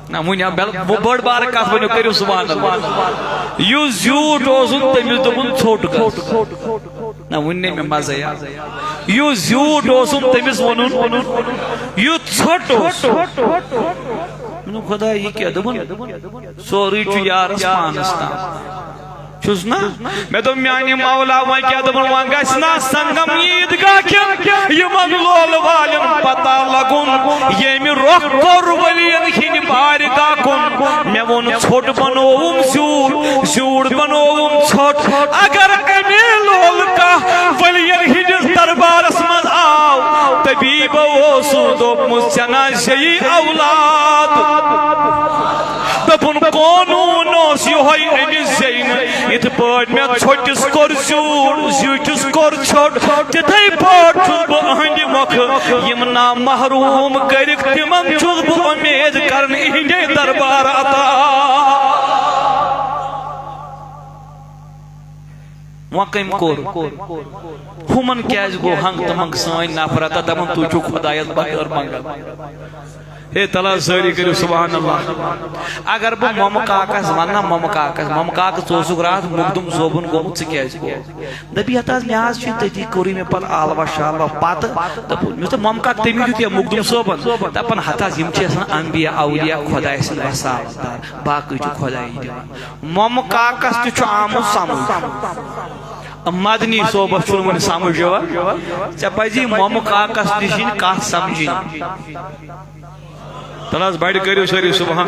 نہ، وۄنۍ آو بل-، وۄنۍ بٔڑ بار کتھ ؤنِو، کٔرِو سبحان اللہ۔ یُس زیوٗٹھ اوسُن، تٔمِس دوٚپُن، ژھوٚٹ گژھ۔ نہ، وۄنۍ نہٕ مےٚ مزے آو۔ یُس زیوٗٹھ اوسُن، تٔمِس ووٚنُن، یُتھ ژھوٚٹ اوس۔ مےٚ دوٚپ، خۄدایا، یہِ کیٛاہ؟ دوٚپُن، سورُے چھُ یارس پانس تام۔ چھُس نا؟ مےٚ دوٚپ، میانہِ مولا، وۄنۍ کیٛاہ؟ دوٚپُن، وۄنۍ گژھِ نا سنگم عیٖدگاہ کٮ۪ن یِمن لولہٕ والٮ۪ن پتہ لگُن، ییٚمہِ رۄخ کوٚر ؤلین ہٕنٛدِ بارگاہ کُن۔ مےٚ ووٚن، ژھوٚٹ بنووُم زیوٗٹھ، زیوٗٹھ بنووُم ژھوٚٹ۔ اگر اَمے لولہٕ کانٛہہ ؤلین ہٕنٛدِس دربارس منٛز آو، طبیبو اوسُس دوٚپمُت، ژےٚ نا زیٚیی اولاد۔ دوٚپُن، قونوٗن اوس یِہوٚے أمِس زینہٕ۔ یِتھ پٲٹھۍ مےٚ ژھوٚٹِس کوٚر زیوٗٹھ، زیوٗٹھِس کوٚر ژھوٚٹ، تِتھَے پٲٹھۍ چھُس بہٕ أہنٛدِ مۄکھٕ یِم نا محروٗم کٔرِکھ، تِمن چھُس بہٕ اُمید کران، یِہنٛدے دربار عطا۔ وۄنۍ کٔمۍ کوٚر؟ ہُمن کیٛازِ گوٚو ہنٛگ تہٕ منٛگ سٲنۍ نفرت، دپان، تُہۍ چھِو خۄدایس بغٲر منٛگان؟ ہے، تلا سٲری کٔرِو سبحان اللہ۔ اگر بہٕ مۄمہٕ کاکس ونہٕ نا، مۄمہٕ کاکس، مۄمہٕ کاکہٕ، ژٕ اوسُکھ راتھ مخدوم صٲبُن گوٚمُت، ژٕ کیٛازِ گوٚوکھ؟ دپہِ، یتھ حظ، مےٚ حظ چھُ تٔتی کوٚرُے مےٚ پتہٕ آلوا شالوا پتہٕ۔ دوٚپُن، مےٚ دوٚپ، مۄمہٕ کاکہٕ، تٔمی دیُت یا مخدوم صٲبن؟ دپان، ہتھ حظ، یِم چھِ آسان انبیاء اولیاء، خۄداے سٕنٛدۍ وساوت دار، باقٕے چھُ خۄدایی دِوان۔ مۄمہٕ کاکس تہِ چھُ آمُت سمجھ۔ مدنی صٲبس چھُنہٕ وُنہِ سمجھ یِوان۔ ژےٚ پزی مۄمہٕ کاکس نِش یِنۍ کتھ سمجھِنۍ۔ تَلہٕ حظ بڑِ کٔرِو سٲری سبحان۔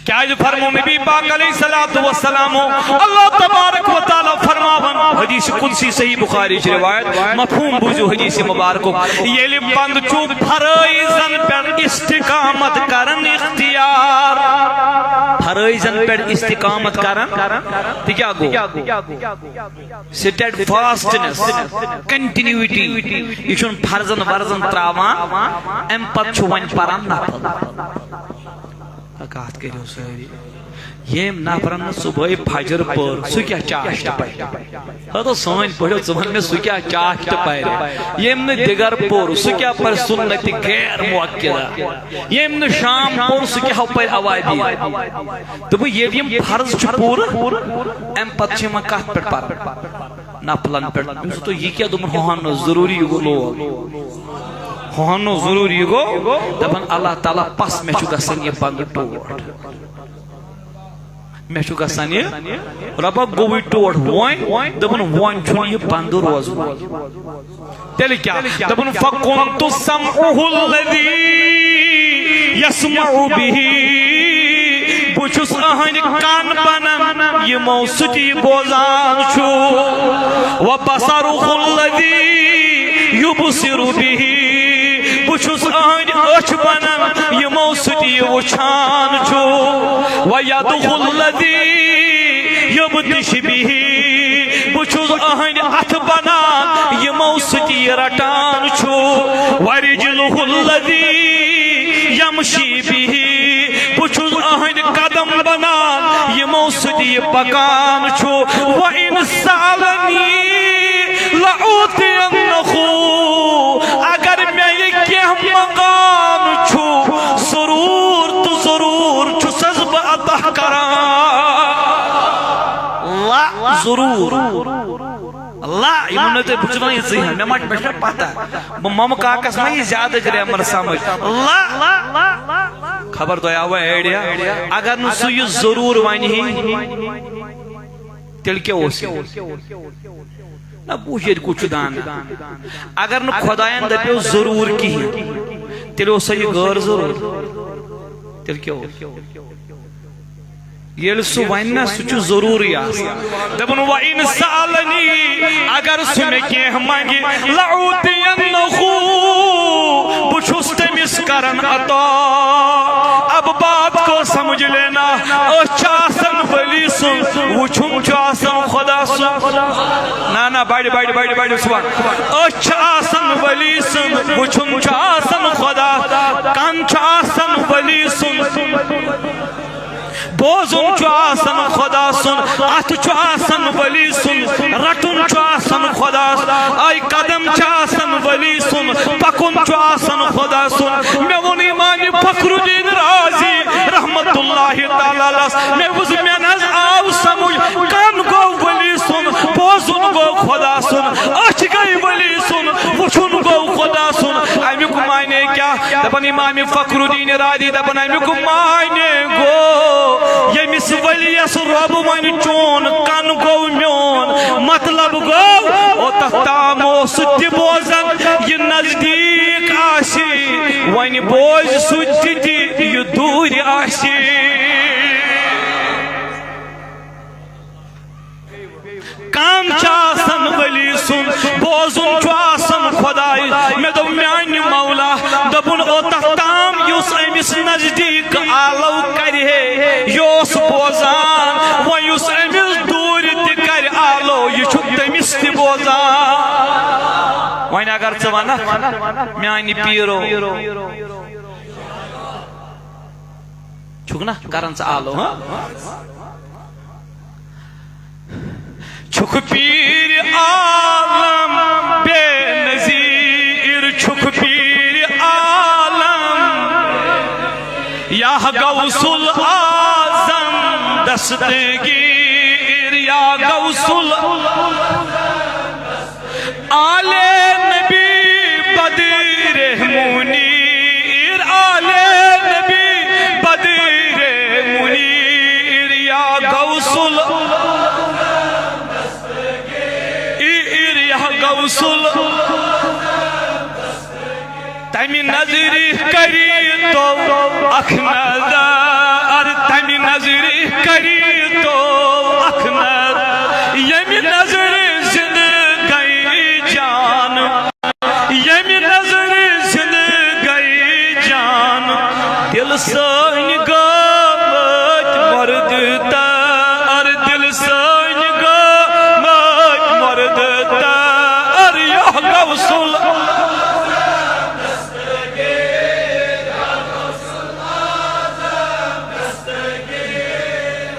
کیازِ فرمو نبی پاک علیہ الصلوۃ والسلام، اللہ تبارک و تعالیٰ فرماوان، حدیث قدسی صحیح بخاری چ روایت، مفہوم بوزو حدیث مبارکُک، ییٚلہِ بندٕ چھُ فرٲیضن پٮ۪ٹھ استقامت کران اختیار، فرٲیضن پٮ۪ٹھ استقامت کران، تہِ کیٛاہ گوٚو؟ Steadfastness، continuity، یہِ چھُنہٕ فرضن ورضن تراوان، امہِ پتہٕ چھُ وۄنۍ پران نفل۔ کتھ کٔرِو سٲری۔ ییٚمۍ نفرن نہٕ صبحٲے فجر پٔر، سُہ کیٛاہ چاشت پرِ؟ ہتو سٲنۍ پٲٹھۍ، ژٕ وَن مےٚ، سُہ کیٛاہ چاشت پرِ؟ ییٚمۍ نہٕ دِگر پوٚر، سُہ کیٛاہ پرِ سُنت غیر مؤکدہ؟ ییٚمۍ نہٕ شام پوٚر، سُہ کیٛاہ پرِ اوابی؟ دوٚپُن، ییٚلہِ یِم فرض چھِ پوٗرٕ، اَمہِ پتہٕ چھِ یِوان کَتھ پٮ۪ٹھ پَرُن؟ نفلن پٮ۪ٹھ۔ مےٚ دوٚپُس، تۄہہِ یہِ کیٛاہ؟ دوٚپُن، ہُہ ہن نہٕ ضروٗری، یہِ گوٚو لول۔ ہُہ ہن نہٕ ضروٗری، یہِ گوٚو۔ دَپان، اللہ تعالیٰ پَس، مےٚ چھُ گژھان یہِ بنٛگہٕ ٹوٹھ۔ مےٚ چھُ گژھان یہِ، رۄبا گوٚوُے ٹوٹھ۔ وۄنۍ دوٚپُن، وۄنۍ چھُنہٕ یہِ بنٛدٕ روزُن۔ تیٚلہِ کیٛاہ؟ دوٚپُن، فَكُنتُ سَمْعَهُ الَّذِي يَسْمَعُ بِهِ۔ بہٕ چھُس أہنٛدِ کَن بَنان، یِمو سۭتۍ یہِ بوزان چھُ۔ وَبَصَرُهُ الَّذِي يُبْصِرُ بِهِ۔ بہٕ چھُس أہنٛدِ أچھ بَنان، یِمو سۭتۍ یہِ وٕچھان چھُ۔ وَيَدُهُ الَّذِي يَبْطِشُ بِهِ۔ بہٕ چھُس أہنٛدِ اَتھٕ بَنان، یِمو سۭتۍ یہِ رَٹان چھُ۔ وَرِجْلُهُ الَّذِي يَمْشِي بِهِ۔ بہٕ چھُس أہنٛدِ قدم بَنان، یِمو سۭتۍ یہِ پَکان چھُ۔ وَإِنْ سَأَلَنِي لَأُعْطِيَنَّهُ۔ اگر مےٚ یہِ کینٛہہ منٛگان چھُ، ضروٗر تہٕ ضروٗر چھُسَس بہٕ عطا کران۔ لا، ضروٗر۔ لا، یِمن نہٕ تُہۍ، بہٕ چھُس وَنان یِژٕے ہن، مےٚ ما، مےٚ چھُنہ پتہ۔ بہٕ مۄمہٕ کاکس ما یی زیادٕ grammar سمجھ۔ لا، خبر تۄہہِ آوا idea؟ اگر نہٕ سُہ یہِ ضروٗر ونہِ ہے، تیٚلہِ کیٛاہ اوس یہِ؟ نہ، بوٗز ییٚتہِ کُس چھُ دانہٕ۔ اگر نہٕ خۄداین دپیو ضروٗر کِہیٖنۍ، تیٚلہِ اوس سا یہِ غٲر ضروٗر؟ تیٚلہِ کیٛاہ اوس؟ ییٚلہِ سُہ وَنہِ نا، سُہ چھُ ضروٗری آسان۔ دَپُن، وَإِنْ سَأَلَنِي، اگر سُہ مےٚ کینٛہہ منٛگہِ، لَأُعْطِيَنَّهُ، بہٕ چھُس تٔمِس کران عطا۔ اب بات کو سمجھ لینا، أچھ چھِ آسان ؤلی سُنٛد، وٕچھُن چھُ آسان خۄدا سُنٛد۔ نہ، نہ، بڑِ، بڑِ، بڑِ، بڑِ، سُہ وَن۔ أچھ چھِ آسان ؤلی سُنٛد، وٕچھُن چھُ آسان خۄدا۔ کَن چھُ آسان ؤلی سُنٛد۔ بوزُن چھُ آسان خۄدا سُنٛد، اَتھٕ چھُ آسان ؤلی سُنٛد، رَٹُن چھُ آسان خۄدا سُنٛد، اَے قدم چھُ آسان ؤلی سُنٛد، پَکُن چھُ آسان خۄدا سُنٛد۔ مےٚ ووٚن امام فخر الدین رازی رحمت اللہ تعالیٰ علیہس، مےٚ ووٚنُس، مےٚ نہ حظ آو سمجھ، کَن گوٚو ؤلی سُنٛد، بوزُن گوٚو خۄدا سُنٛد، أچھ گٔے ؤلی سُنٛد، وٕچھُن گوٚو خۄدا سُنٛد۔ اَمیُک معنی کیٛاہ؟ دپان امام فخر الدین رازی، دپان امیُک معنی گوٚو، ییٚمِس ؤلیَس رۄب وَنہِ چون کَن گوٚو میون، مطلب گوٚو، اوٚتَتھ تام اوس سُہ تہِ بوزان، یہِ نزدیٖک آسہِ، وۄنۍ بوزِ سُہ تہِ تہِ، یہِ دوٗرِ آسہِ۔ کم چھُ آسان ولی سُنٛد، بوزُن چھُ آسان خۄداے۔ مےٚ دوٚپ، میانہِ مولا، دوٚپُن، اوٚتَتھ تام یُس أمِس نزدیٖک آلو کرِ ہے، یہِ اوس بوزان، وۄنۍ یُس أمِس دوٗرِ تہِ کرِ آلو، یہِ چھُ تٔمِس تہِ بوزان۔ وۄنۍ اگر ژٕ وَنکھ، میانہِ پیٖرو، چھُکھ نا کران ژٕ آلو، ہاں؟ چھُکھ پیٖر عالم بے نظیٖر، چھُکھ پیٖر عالم یا غوث الاعظم دستگیر، یا غوث ال-، آل نبی بدر منیر، آل نبی بدر منیر، یا غوث ال-، ایر یا غوث ال-، تمہِ نظرِ کری تو اکھ نظر، تمہِ نظرِ کری تو اکھ نظر، ییٚمہِ نظرِ زندٕ گٔے جان، ییٚمہِ نظرِ زندٕ گٔے جان، دل سٲنۍ گٲمٕتۍ مردٕ تر، دل سٲنۍ گٲمٕتۍ مردٕ تر، یا غوث ال-،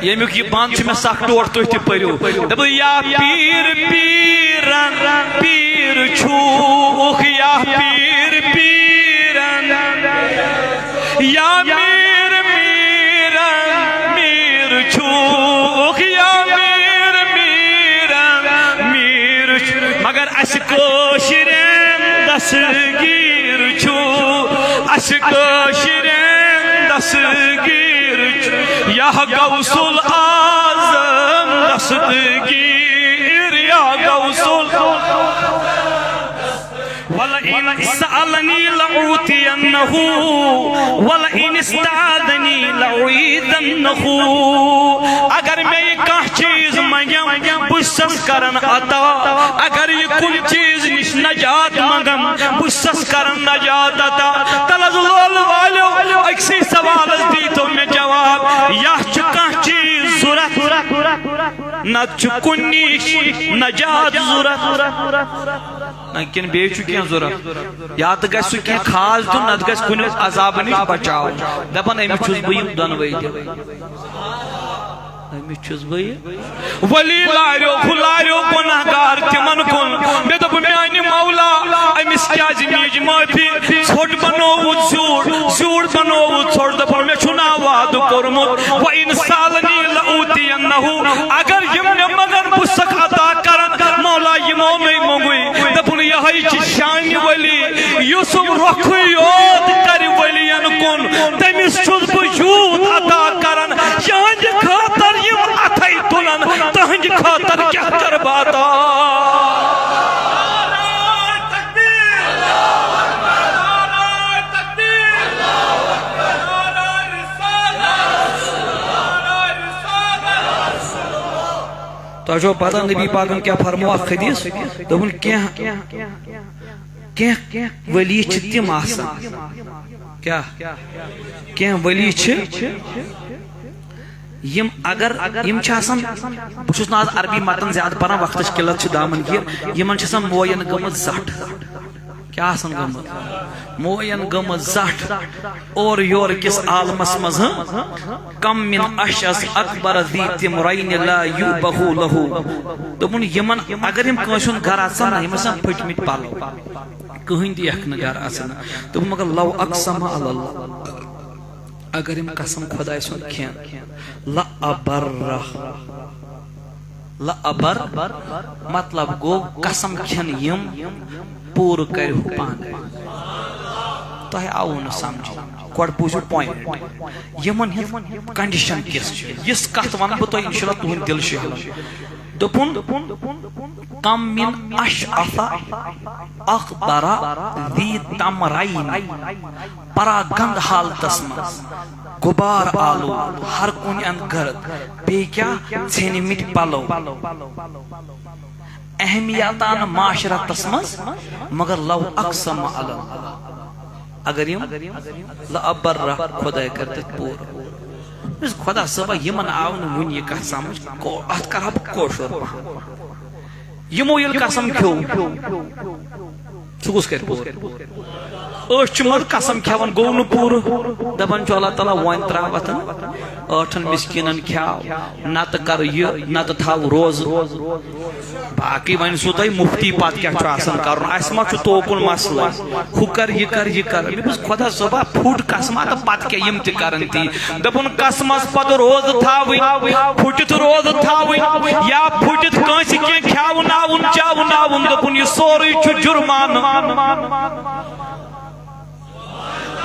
ییٚمیُک یہِ بند چھُ مےٚ سخ ٹوٹھ، تُہۍ تہِ پٔرِو۔ دَپو، یا پیٖر پیٖرن پیٖر چھُکھ، یا پیٖر پیٖرن، یا میٖر میٖرن میٖر چھُکھ، یا میٖر میٖرن میٖر چھُ۔ مگر اَسہِ کٲشرٮ۪ن دستگیٖر چھُ، اَسہِ کٲشرٮ۪ن دستگیٖر چھُ، یا غوث الاعظم دستگیٖر، یا غوث ال-، ولئن سألنی لأعطینہ، ولئن استعاذنی لأعیذنہ۔ اگر مےٚ یہِ کانٛہہ چیٖز منٛگٮ۪م، بہٕ چھُسس کران عطا۔ اگر یہِ کُنہِ چیٖز نِش نجات منٛگن، بہٕ چھُسس کران نجات عطا۔ تلس لول والیو، أکسٕے سوالس دیٖتو مےٚ جواب۔ یا چھُ کانٛہہ چیٖز ضوٚرتھ، نتہٕ چھُ کُنہِ نِش نجات ضوٚرتھ۔ نہ، کِنہٕ بیٚیہِ چھُ کینٛہہ ضوٚرتھ؟ یا تہٕ گژھِ سُہ کینٛہہ خاص دیُن، نتہٕ گژھِ کُنہِ عذابہٕ نِش بچاوُن۔ دپان، أمِس چھُس بہٕ یِم دۄنوَے دِوان۔ أمِس چھُس بہٕ یہِ۔ ولی لاریو، ہُہ لاریو، گۄناہ گار تِمن کُن۔ مےٚ دوٚپ، میانہِ مولا، أمِس کیازِ میج معٲفی؟ ژھوٚٹ بنووُتھ زیوٗٹھ، زیوٗٹھ بنووُتھ ژھوٚٹ۔ دوٚپُن، مےٚ چھُ نا وعدٕ کوٚرمُت، وَإِنْ سَأَلَنِي لَأُعْطِيَنَّهُ۔ اگر یِم مےٚ منگن، بہٕ چھُسکھ عطا کران۔ مولا، یِمو نَے موٚنگُے۔ دوٚپُن، یِہوٚے چھِ شانہِ ولی، یُس یِم رۄخٕے یوت کرِ ولین کُن، تٔمِس چھُس بہٕ یوٗت عطا کران، یِہنٛدِ خٲطرٕ یِم اَتھَے تُلن، تٕہنٛدِ خٲطرٕ کیٛاہ کرٕ بہٕ عطا؟ تۄہہِ چھو پتہ نبی پاکن کیٛاہ فرموو اکھ حدیث؟ دوٚپُن، کینٛہہ، کینٛہہ ولی چھِ تِم آسان۔ کیٛاہ؟ کینٛہہ ولی چھِ، یِم اگر، یِم چھِ آسان، بہٕ چھُس نہٕ آز عربی متن زیادٕ پران، وقتٕچ قلت چھِ دامن گیر، یِمن چھِ آسان موین گٔمٕژ زٹھ۔ کیٛاہ آسن گٔمٕژ؟ موین گٔمٕژ زٹھ اورٕ یورٕ کِس عالمس منٛز، ہٕنٛہ؟ کم من اشعث اکبر ذی تمرین لا یوبہ لہ۔ دوٚپُن، یِمن اگر یِم کٲنٛسہِ ہُنٛد گرٕ اژن نہ، یِم آسن پھٔٹمٕتۍ پلو، کٕہٕنۍ تہِ یکھ نہٕ گرٕ اژن۔ دوٚپُن، مگر لو اقسم علی اللہ، اگر یِم قسم خۄداے سُنٛد کھٮ۪ن، لہ ابرہ، لہ ابر، مطلب گوٚو قسم کھٮ۪ن یِم، پوٗرٕ کرِ ہُہ پانہٕ۔ تۄہہِ آوُ نہٕ سمجھ، گۄڈٕ بوٗزِو point، یِمن ہٕنٛز condition کِژھ چھِ۔ یِژھ کتھ ونہٕ بہٕ تۄہہِ، انشاءاللہ تُہُنٛد دِل شہلن۔ دوٚپُن، کم من اشعث اغبر ذی تمرین، پرا گند حالتس منٛز، غبار آلود، ہر کُنہِ اند گرد، بیٚیہِ کیٛاہ، ژھیٚنمٕتۍ پلو، اہمیتان معاشرتس منٛز، مگر لو اقسم علی اللہ، اگر یِم لہ ابرہ خۄداے کر تتھ پوٗرٕ۔ یُس خۄدا صٲبہ یِمن آو نہٕ وُنہِ یہِ کتھ سمجھ، کو-، اتھ کرٕ ہا بہٕ کٲشُر پہم۔ یِمو ییٚلہِ قسم کھیوٚو، سُہ کُس کرِ پوٗرٕ؟ أسۍ چھِ مگر قسم کھٮ۪وان، گوٚو نہٕ پوٗرٕ۔ دپان چھُ اللہ تعالیٰ، وۄنۍ ترٛاو اتھن ٲٹھن مسکیٖنن کھیاو، نتہٕ کر یہِ، نتہٕ تھاو روزٕ۔ باقٕے وۄنۍ سُہ تۄہہِ مفتی پتہٕ کیٛاہ چھُ آسان کرُن، اسہِ ما چھُ توکُن مسلہٕ؟ ہُہ کر، یہِ کر، یہِ کر۔ مےٚ دوٚپُس، خۄدا صٲبا، پھُٹ قسما تہٕ پتہٕ کیٛاہ، یِم تہِ کرن تی۔ دوٚپُن، قسمس پتہٕ روزٕ تھاوٕنۍ، پھُٹِتھ روزٕ تھاوٕنۍ، یا پھُٹِتھ کٲنٛسہِ کینٛہہ کھیاوناوُن، چاوناوُن۔ دوٚپُن، یہِ سورُے چھُ جُرمانہٕ۔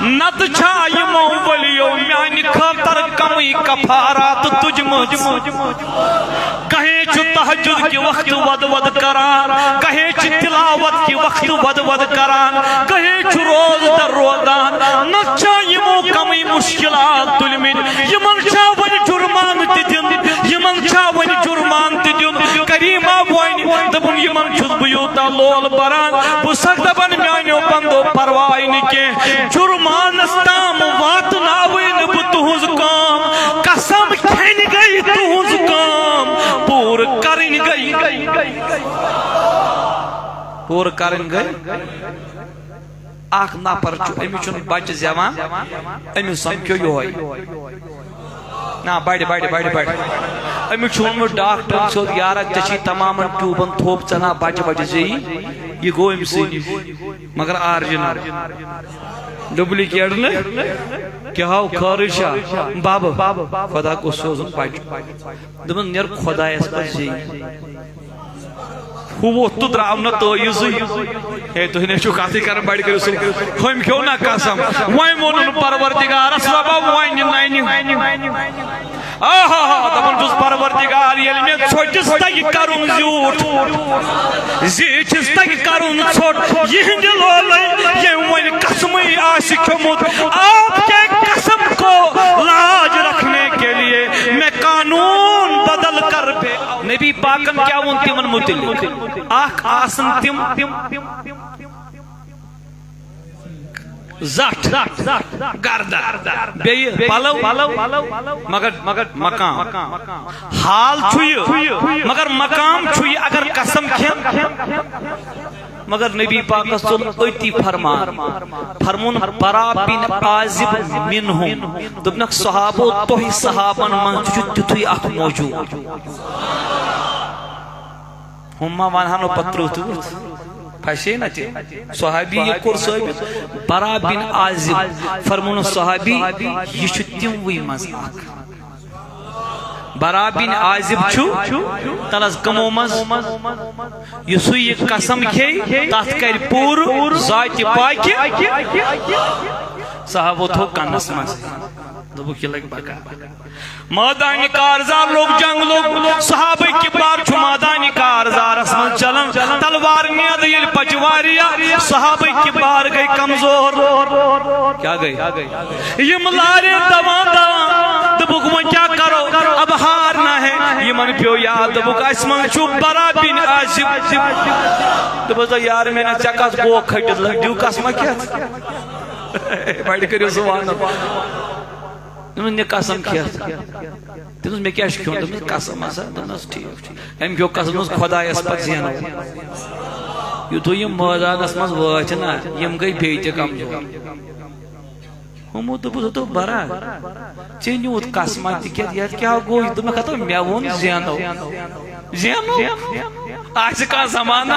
نتہٕ چھا یِمو ؤلِیو میانہِ خٲطرٕ کمٕے کفارات تُجمٕژ؟ کہیں چھُ تہجد کہِ وقتہٕ ودٕ ودٕ کران، کہیں چھِ تلاوت کہِ وقتہٕ ودٕ ودٕ کران، کہیں چھُ روزٕ دَر روزان۔ نتہٕ چھا یِمو کمٕے مشکلات تُلمٕتۍ؟ یِمن چھا وۄنۍ جُرمانہٕ تہِ دیُن؟ یِمن چھا وۄنۍ جُرمانہٕ تہِ دیُن؟ کریمہ وۄنۍ دوٚپُن، یِمن چھُس بہٕ یوٗتاہ لول بران، بہٕ چھُسکھ دپان، میانیو بندو، پرواے نہٕ کینٛہہ، جُرمانس تام واتناوٕے نہٕ بہٕ تُہنٛز کٲم۔ قسم کھٮ۪نۍ گٔے تُہنٛز کٲم، پوٗرٕ کرٕنۍ گٔے، پوٗرٕ کرٕنۍ گٔے۔ اکھ نفر چھُ، أمِس چھُنہٕ بچہِ زٮ۪وان، أمِس سمکھیو یِہوٚے۔ نہ، بڑِ، بڑِ، بڑِ، بڑِ۔ أمِس چھُ ووٚنمُت ڈاکٹرن سیوٚد، یارا، ژےٚ چھی تمامن ٹیوٗبن تھوٚپ، ژےٚ نا بچہِ وچہِ زیٚیی۔ یہِ گوٚو أمۍ سٕے نِش، مگر original۔ Duplicate نہٕ۔ کیٛاہ ہاو خٲرٕے چھا؟ ببہٕ، خۄدا گوٚژھ سوزُن بچہِ۔ دوٚپُن، نیر خۄدایس پتھ زیٚیی۔ ہُہ ووٚتھ تہٕ درٛاو نہٕ تٲویٖزٕے۔ ہے، تُہۍ نے چھِو کتھٕے کران، بڑِ کٔرِو سُہ۔ ہُمۍ کھیوٚو نا قسم۔ وۄنۍ ووٚنُن پروردگارس، "رۄبا، وۄنۍ ننہِ۔" آہا، دپان چھُس، "پروردگار، ییٚلہِ مےٚ ژھۄٹِس تگہِ کرُن زیوٗٹھ، زِ چھِس تگہِ کرُن ژھۄٹ، یِہنٛدِ لولے ییٚمۍ وۄنۍ قسمٕے آسہِ کھیوٚمُت، آپ کے قسم کو لاج رکھنے کے لیے میں قانون بدل کر بے۔" نبی پاکن کیٛاہ ووٚن تِمن مُتعلق؟ اکھ آسن تِم زٹھ، گردن، بیٚیہِ پلو، مگر، مگر مقام۔ حال چھُ یہِ، مگر مقام چھُ یہِ، اگر قسم کھٮ۪ن۔ مگر نبی پاکس ژوٚل أتی فرمان، فرمون، "برا بن عازب منہم"۔ دوٚپنکھ، "صحابو، تۄہہِ صحابن منٛز تہِ چھُ تیُتھُے اکھ موجود۔" ہُم ما ونہٕ ہا نہٕ پتہٕ ترٛوو تہٕ وُتھ۔ پھسے نہ تہِ۔ صحابی یہِ کوٚر ثٲبت۔ برا بن عازب۔ فرمونس صحابی، یہِ چھُ تِموٕے منٛز اکھ۔ برا بن عازب چھُ، تلس کمو منٛز۔ یُسُے یہِ قسم کھیٚیہِ، تتھ کرِ پوٗرٕ ذاتِ پاکہِ۔ صحابو تھوٚو کنس منٛز۔ دوٚپُکھ، یہِ لگہِ بکار۔ مٲدانِ کارزار لوٚگ، جنگ لوٚگ، صحابہ کبار چھُ مٲدانِ کارزارس منٛز چلان، تلوار نیدٕ ییٚلہِ پچہِ واریاہ، صحابہ کبار گٔے کمزور۔ کیٛاہ گٔے؟ یِم لارے دوان دوان، دوٚپُکھ، "وۄنۍ کیٛاہ کرو؟ اب ہارنا ہے۔" یِمن پیوٚو یاد، دوٚپُکھ، "اسہِ منٛز چھُ برا بن عازب۔" دوٚپُس، "یار میانہ، ژےٚ کتھ بوکھ کھٔٹِتھ لٔج؟ دیو قسمہ کھٮ۪تھ۔" بڑِ کٔرِو سُہ ونُن۔ دوٚپمَس، "نہِ قسم کھٮ۪تھ۔" دوٚپمَس، "مےٚ کیٛاہ چھُ کھیوٚن؟" دوٚپمَس، "قسم ہسا۔" دوٚپمَس، "ٹھیٖک چھُ۔" أمۍ کھیوٚو قسم، دوٚپمَس، "خۄدایَس پَتہٕ زینو۔" یُتھُے یِم مٲدانس منٛز وٲتۍ نا، یِم گٔے بیٚیہِ تہِ کمزور۔ ہُمو دوٚپُس، دوٚپُکھ، "برا، ژےٚ نیوٗتھ قسمہ تہِ کھٮ۪تھ، یتھ کیٛاہ گوٚو؟" یہِ دوٚپمَکھ، "ہتو، مےٚ ووٚن زینو۔" زینو؟ آسہِ کانٛہہ زمانہ؟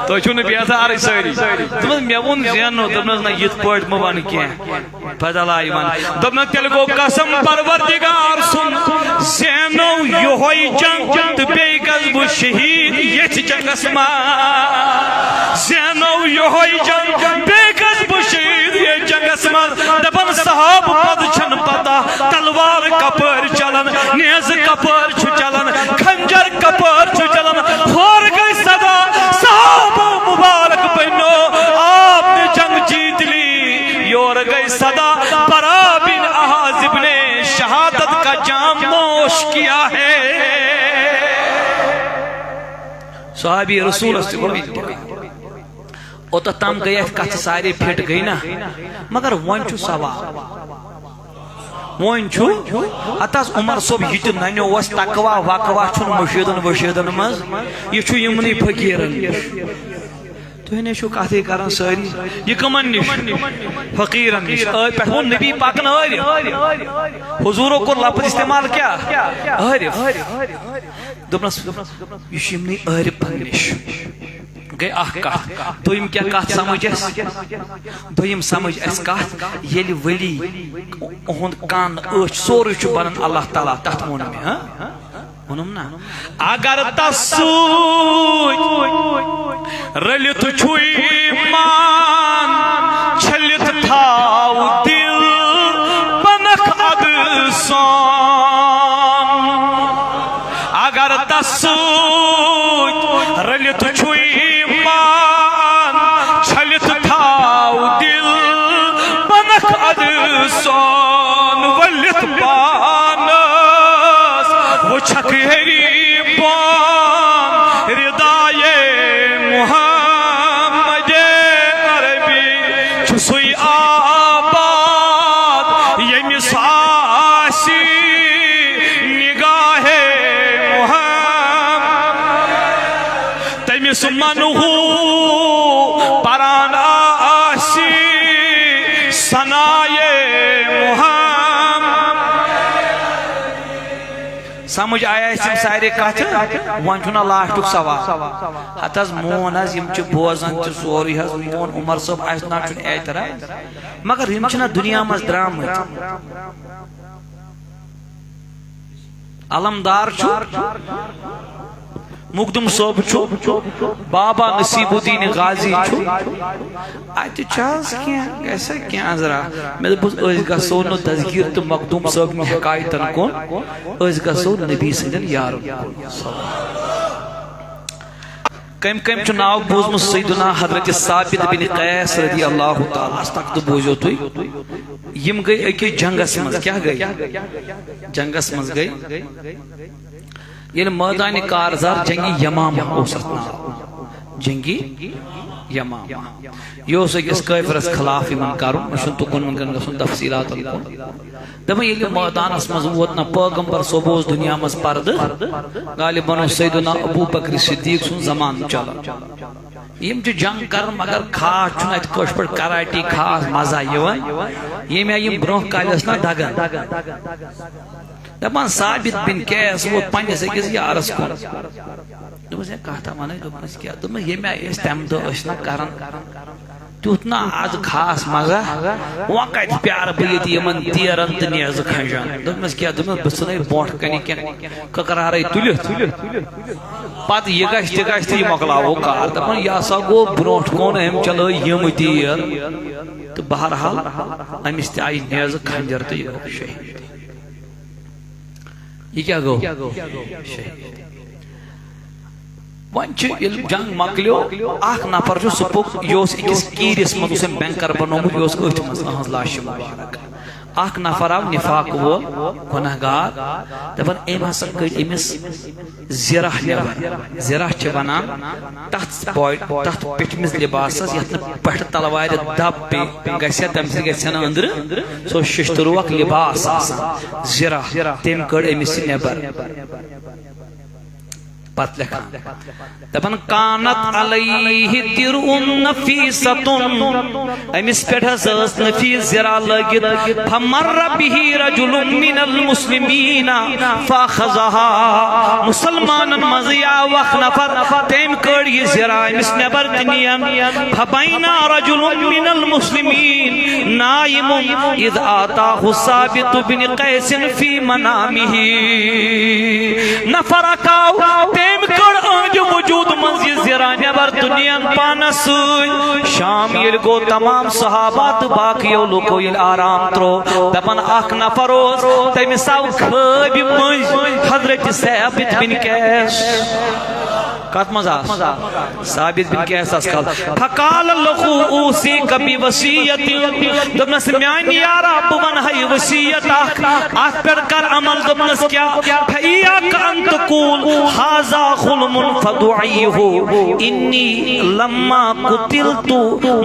تُہۍ چھِو نہٕ بیدارٕے سٲری۔ دوٚپمَس، "مےٚ ووٚن زینو۔" دوٚپمَس، "نہ، یِتھ پٲٹھۍ مہٕ وَن کینٛہہ۔" بدل آیہِ وَنہٕ۔ دوٚپنَس، "تیٚلہِ گوٚو قسم پروردگار سُنٛد، زینو یِہوٚے جنگ تہٕ بیٚیہِ گژھٕ بہٕ شہیٖد ییٚتھۍ جنگس منٛز۔ زینو یِہوٚے جنگ، بیٚیہِ گژھٕ بہٕ شہیٖد ییٚتھۍ جنگس منٛز۔" دَپان صحابہٕ پَتہٕ چھَنہٕ پتہ تلوار کپٲرۍ چلان، نیزٕ کپٲرۍ چھُ چلان، خنجر کپٲرۍ چھُ چلان۔ ہورٕ گٔے صدا، صحابہٕ مبارک بنیو، آپ نے جنگ جیت لی۔ یورٕ گٔے صدا، برا بن عازب نے شہادت کا جام نوش کیا ہے۔ صحابی رسولس تہِ گوٚو انتقال۔ اوٚتتھ تام گٔے اَتھ کَتھٕ سارے فِٹ گٔے نا، مگر وۄنۍ چھُ سوال۔ وۄنۍ چھُ، ہتہٕ حظ عمر صٲب، یہِ تہِ نَنیو اوس تقوا وقوا چھُنہٕ مُشیٖدن ؤشیٖدن منٛز، یہِ چھُ یِمنٕے فقیٖرن نِش۔ تُہۍ نے چھِو کَتھٕے کران سٲری، یہِ کٕمن نِش؟ فقیٖرن نِش۔ أتھۍ پٮ۪ٹھ ووٚن نبی پاکن عٲرف۔ حضوٗرو کوٚر لفظ استعمال کیٛاہ؟ عٲرف۔ دوٚپنَس، یہِ چھُ یِمنٕے عٲرفن نِش۔ گٔے اکھ کتھ۔ دوٚیِم کیٛاہ کتھ سمجھ اَسہِ؟ دوٚیِم سمجھ اَسہِ کتھ، ییٚلہِ ؤلی اُہُنٛد کن، أچھ، سورُے چھُ بنان اللہ تعالیٰ، تتھ ووٚن مےٚ، ہاں؟ ووٚنُم نا؟ اگر تس سۭتۍ رٔلِتھ چھُ ایمان، چھٔلِتھ تھاو دِل، بنکھ ادٕ سان۔ اگر تس سۭتۍ رٔلِتھ چھُ ایمان، چھٔلِتھ تھاو دِل، بنکھ ادٕ سون ؤلِتھ پانس، وٕچھکھ ہیٚری پان ردایے محمد عربی۔ چھُ سُے آباد ییٚمِس آسہِ نگاہے محمد، تٔمِس منہٕ ہو پران آسہِ ثنایے محمد۔ سمجھ آیا اَسہِ یِم سارے کتھٕ؟ وۄنۍ چھُنہ لاسٹُک سوال۔ ہتہٕ حظ مون حظ، یِم چھِ بوزان تہِ سورُے حظ، مون عمر صٲب، اَسہِ نہ چھُنہٕ اعتراض، مگر یِم چھِنہ دُنیا منٛز درٛامٕتۍ۔ علمدار چھُ، مخدوم صٲب چھُ، بابا نصیب الدین غازی چھُ۔ اَتہِ چھِ حظ کینٛہہ، گژھِ کینٛہہ عذرا۔ مےٚ دوٚپُس، أسۍ گژھو نہٕ دستگیٖر تہٕ مخدوم صٲبنہِ حکایتن کُن، أسۍ گژھو نبی سٕنٛدٮ۪ن یارن کُن۔ کٔمۍ کٔمۍ چھُ ناو بوٗزمُت سیدنا حضرت ثابت بن قیس رضی اللہ تعالیٰ عنہ؟ تک تہٕ بوٗزِو تُہۍ، یِم گٔے أکِس جنگس منٛز۔ کیٛاہ گٔے؟ جنگس منٛز گٔے۔ ییٚلہِ مٲدانِ کارزار جنگِ یمامہ اوس اَتھ ناو، جنگِ یمامہ۔ یہِ اوس أکِس کٲفرس خلاف یِمن کرُن، مےٚ چھُنہٕ تُکُن وٕنکٮ۪ن گژھُن تفصیٖلاتن کُن۔ دَپان، ییٚلہِ مٲدانَس منٛز ووت نہ پیغمبر صٲب اوس دُنیا منٛز پردٕ، غالباً اوس سیدنا ابو بکر صدیق سُنٛد زمانہٕ چلان۔ یِم چھِ جنگ کران، مگر خاص چھُنہٕ اَتہِ کٲشِر پٲٹھۍ کراٹی خاص مزہ یِوان۔ ییٚمہِ آیہِ یِم برٛونٛہہ کالہِ ٲسۍ نہ دگان۔ دَپان، ثابت بن قیس ووت پننِس أکِس یارس کُن۔ دوٚپمَس، "ہے، کَتھ ہا وَنَے؟" دوٚپمَس، "کیٛاہ؟" دوٚپمَس، "ییٚمہِ آیہِ أسۍ تَمہِ دۄہ ٲسۍ نہ کران، تیُتھ نہ آز خاص مزہ۔ وۄنۍ کتہِ پیارٕ بہٕ ییٚتہِ یِمن تیرن تہٕ نیزٕ کھنجن؟" دوٚپمس، "کیٛاہ؟" دوٚپمس، "بہٕ ژھٕنے برونٛٹھ کنہِ کینٛہہ ککرارے تُلِتھ۔ پتہٕ یہِ گژھِ تہِ گژھِ تہٕ یہِ مۄکلاوو کار۔" دپان، یہِ ہسا گوٚو برونٛٹھ کُن، أمۍ چلٲے یِم تیٖر۔ تہٕ بہرحال، أمِس تہِ آیہِ نیزٕ کھنجر تہٕ یہِ گوٚو شہید۔ یہِ کیٛاہ گوٚو؟ شہید۔ وۄنۍ چھِ ییٚلہِ جنگ مۄکلیو، اکھ نفر چھُ، سُہ پوٚک، یہِ اوس أکِس کیٖرِس منٛز، اوس أمۍ بینکر بنوومُت، یہِ اوس أتھۍ منٛز، أہنٛز لاش مُبارک۔ اکھ نفر آو نفاق وول، گۄناہ گار، دپان، أمۍ ہسا کٔڑۍ أمِس زِرہ نٮ۪بر۔ زِرہ چھِ ونان تتھ پوِ-، تتھ پیٚٹھمِس لباسس، یتھ نہٕ پٮ۪ٹھٕ تلوارِ دب پیٚیہِ گژھِ ہا، تمہِ سۭتۍ گژھِ ہا نہٕ أنٛدرٕ، سُہ اوس ششتٕروٗ اکھ لباس آسان، زِرہ، تٔمۍ کٔڑ أمِس یہِ نٮ۪بر۔ پتہٕ لیکھان، دپان، "کانت علیہ درع نفیستن"، أمِس پٮ۪ٹھ حظ ٲس نفیس زرہ لٲگِتھ، "فمر بہ رجل من المسلمین فاخذہا"، مسلمانن منٛزٕے آو اکھ نفر، تٔمۍ کٔڑ یہِ زرہ أمِس نٮ۪بر تہٕ نِین۔ فبینا رجل من المسلمین نائم اذ آتاہ ثابت بن قیس فی منامہ۔ نفر اکھ آو، تٔمۍ کٔڑ أہنٛدِ وجود منٛز یہِ زرہ نٮ۪بر تہٕ نِین پانس سۭتۍ۔ شام ییٚلہِ گوٚو، تمام صحابہ تہٕ باقیو لوٗکو ییٚلہِ آرام ترٛوو، دپان، اکھ نفر اوس، تٔمِس آو خوابہِ مٔنٛزۍ حضرت ثابت بن قیس۔ کتھ منٛز آس؟ ثابت بن قیس آس کال۔ فقال لہ اوصیک بوصیت، دوٚپنس، میانہِ یارا، بہٕ ونہٕ ہے وصیت اکھ، اتھ پٮ۪ٹھ کر عمل۔ دوٚپنس، کیٛاہ؟ فإیاک ان تقول ھذا حلم فدعیہ، انی لما قتلت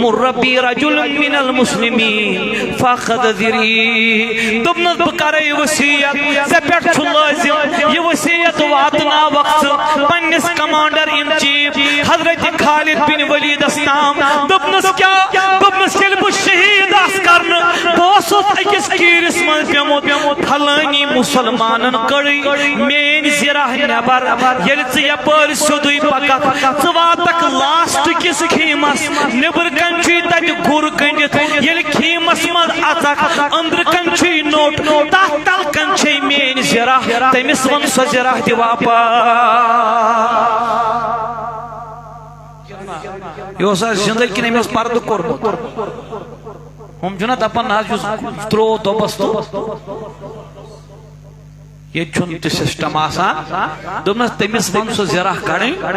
مر بی رجل من المسلمین فاخذ ذری۔ دوٚپنس، بہٕ کرے وصیت، ژےٚ پٮ۪ٹھ چھُ لٲزم، یہِ وصیت واتناوکھ ژٕ پننِس commander in chief حضرت خالد بن ولیدس تام۔ دوٚپنس، کیٛاہ؟ دوٚپنس، ییٚلہِ بہٕ شہید آس کرنہٕ، بہٕ اوسُس أکِس کیٖرِس منٛز پیوٚمُت، فلٲنی مسلمانن کٔڑٕے میٲنۍ زرہ نٮ۪بر۔ ییٚلہِ ژٕ یپٲرۍ سیوٚدُے پککھ، ژٕ واتکھ last کِس خیمس، نیبرٕ کنہِ چھُے تتہِ گُر گٔنڈِتھ۔ ییٚلہِ خیمس منٛز اژکھ، أندرٕ کنہِ چھُے نوٚٹ، تتھ تل کنہِ چھے میٲنۍ زرہ، تٔمِس وَن سۄ زرہ دِ واپس۔ یہِ اوس اَز زِندَے کِنہٕ أمۍ اوس پردٕ کوٚرمُت؟ ہُم چھِنہ دَپان، نہ حظ، یُس ترٛوو دۄبَس تہٕ ییٚتہِ چھُنہٕ تہِ system آسان۔ دوٚپنَس، تٔمِس وَن سۄ زِرہ کَڑٕنۍ،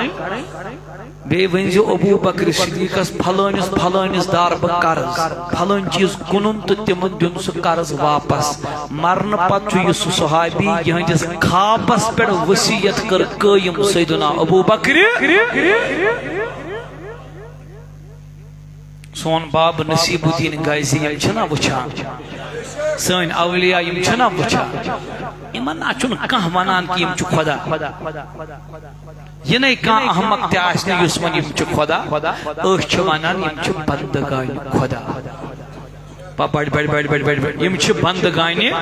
بیٚیہِ ؤنۍ زِ ابو بکر صدیقَس، فلٲنِس فلٲنِس دار بہٕ قرض، فلٲنۍ چیٖز کٕنُن تہٕ تِمَن دیُن سُہ قرض واپَس۔ مرنہٕ پتہٕ چھُ یہِ سُہ صحابی، یِہنٛدِس خوابس پٮ۪ٹھ وصیت کٔر قٲیِم سیدنا ابو بکرِ۔ سون باب نصیب الدین غازی یِم چھِنہ وٕچھان، سٲنۍ اولیاء یِم چھِنہ وٕچھان، یِمن نہ چھُنہٕ کانٛہہ ونان کہِ یِم چھِ خدا۔ یِنَے کانٛہہ احمق تہِ آسہِ نہٕ یُس وَنہِ یِم چھِ خدا، أسۍ چھِ وَنان یِم چھِ بندگانِ خدا۔ پا-، بڑِ، بڑِ، بڑِ، بڑِ، بڑِ، بڑِ۔ یِم چھِ بندگانہِ۔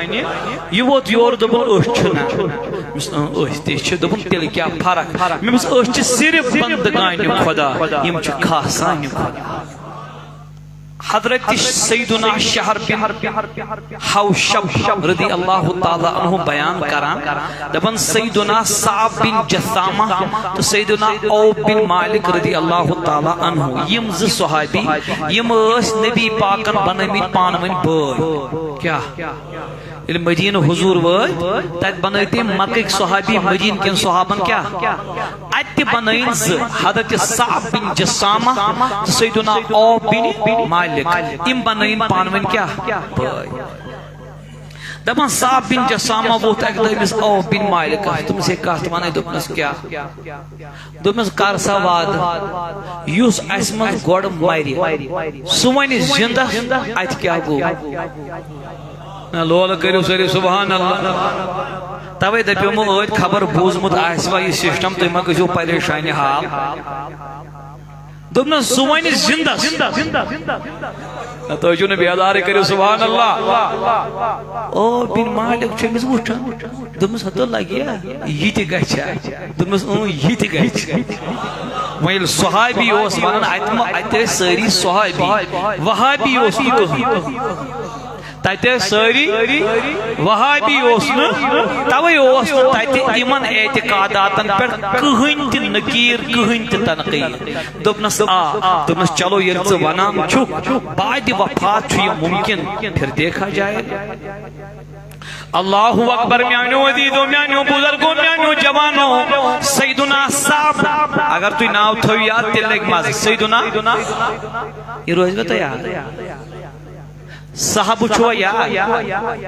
یہِ ووت یور، دوٚپُن، أسۍ چھِنہٕ۔ دوٚپمَس، اۭں، أسۍ تہِ چھِ۔ دوٚپُن، تیٚلہِ کیٛاہ فرق؟ مےٚ دوٚپمَس، أسۍ چھِ صرف بندگانہِ خدا، یِم چھِ خاصانہِ خدا۔ حضرت سیدنا شہر بن حوشب رضی اللہ تعالیٰ عنہ بیان کران، دپان سیدنا صعب بن جثامہ تہٕ سیدنا عوف بن مالک رضی اللہ تعالیٰ عنہ، یم زٕ صحابی، یم ٲسۍ نبی پاکن بنٲومٕتۍ پانہٕ ؤنۍ بٲے۔ کیٛاہ؟ ییٚلہِ مدینہ حضور وٲتۍ، تتہِ بنٲوۍ تٔمۍ مکٕکۍ صحابی مدینہ کٮ۪ن صحابن کیٛاہ؟ اتہِ تہِ بنٲوِن زٕ، حضرت صعب بن جثامہ تہٕ سیدنا عوف بن مالک۔ تِم بنٲوِن پانہٕ ؤنۍ کیٛاہ؟ بٲے۔ دپان صعب بن جثامہ ووٚتھ اکہِ دۄہ أمِس عوف بن مالکس، دوٚپمس، ہے، کتھ ونے؟ دوٚپنس، کیٛاہ؟ دوٚپمس، کر سا وعدٕ، یُس اسہِ منٛز گۄڈٕ مرِ، سُہ ونہِ زندس اتہِ کیٛاہ گوٚو۔ نہ، لولہٕ کٔرِو سٲری سبحان اللہ۔ توے دپیومو ٲدۍ خبر بوٗزمُت آسہِ وا یہِ system، تُہۍ ما گٔژھِو پریشانہِ حال۔ دوٚپنس، سُہ ونہِ زندس۔ نہ، تُہۍ چھِو نہٕ بیدارٕے، کٔرِو سبحان اللہ۔ او بن مالک چھُ أمِس وٕچھان۔ دوٚپمس، ہتو لگیا، یہِ تہِ گژھِ۔ دوٚپمس، اۭں، یہِ تہِ گژھِ۔ وۄنۍ ییٚلہِ صحابی اوس ونان، اتہِ ما، اتہِ ٲسۍ سٲری صحابی، وہابی اوس نہٕ کٕہٕنۍ۔ تتہِ ٲسۍ سٲری وہابی اوس نہٕ، توے اوس نہٕ تتہِ یِمن اعتقاداتن پٮ۪ٹھ کٕہٕنۍ تہِ نکیر، کٕہٕنۍ تہِ تنقید۔ دوٚپنس، آ۔ دوٚپنس، چلو، ییٚلہِ ژٕ ونان چھُکھ، بعد وفات چھُ یہِ ممکن، پھر دیکھا جائے۔ اللہ اکبر، میانیو عزیزو، میانیو بزرگو، میانیو جوانو، سیدنا صعب، اگر تُہۍ ناو تھٲوِو یاد، تیٚلہِ لگہِ مزٕ۔ سیدنا، یہِ روزِ مےٚ تۄہہِ یاد۔ صحابہٕ چھُوا یاد؟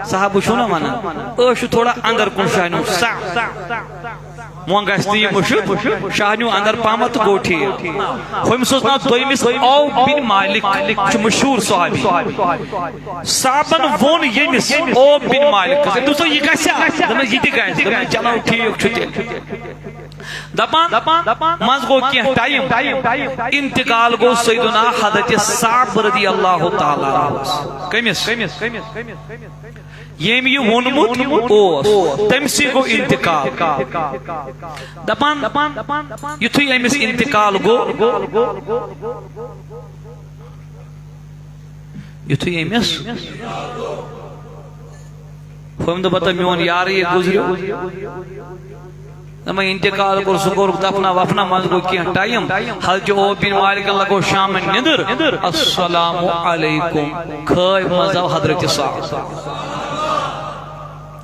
صحابہٕ چھُو نا ونان؟ أسۍ چھِ تھوڑا اندر کُن شاہ نیوٗ۔ صعب۔ وۄنۍ گژھِ نہٕ یہِ مُشِتھ، شاہ نیوٗ اندر پہمتھ تہٕ گوٚو ٹھیٖک۔ ہُمِس اوس ناو دوٚیمِس عوف بن مالک، چھُ مشہوٗر صحابی۔ صحابن ووٚن ییٚمِس عوف بن مالکس، دوٚپُس، یہِ گژھِ؟ دوٚپمَس، یہِ تہِ گژھِ۔ دوٚپمَس، چلو ٹھیٖک چھُ تیٚلہِ۔ دپان، منٛز گوٚو کینٛہہ ٹائم، انتقال گوٚو سیدنا حضرت صعب رضی اللہ تعالیٰ عنہس۔ کٔمِس؟ ییٚمۍ یہِ ووٚنمُت اوس، تٔمۍ سٕے گوٚو انتقال۔ دپان، یُتھُے أمِس انتقال گوٚو، یُتھُے أمِس، ہُمۍ دوٚپ، "ہتا میون یارٕے گُزریو۔ نہ، وۄنۍ انتقال کوٚر، سُہ کوٚر دفنا وفنا، منٛز گوٚو کینٛہہ ٹائم۔" حضرت عوف بن مالکن لگوو شامن نِندٕر۔ "السلام علیکم۔" خوابہِ منٛز آو حضرت صعب۔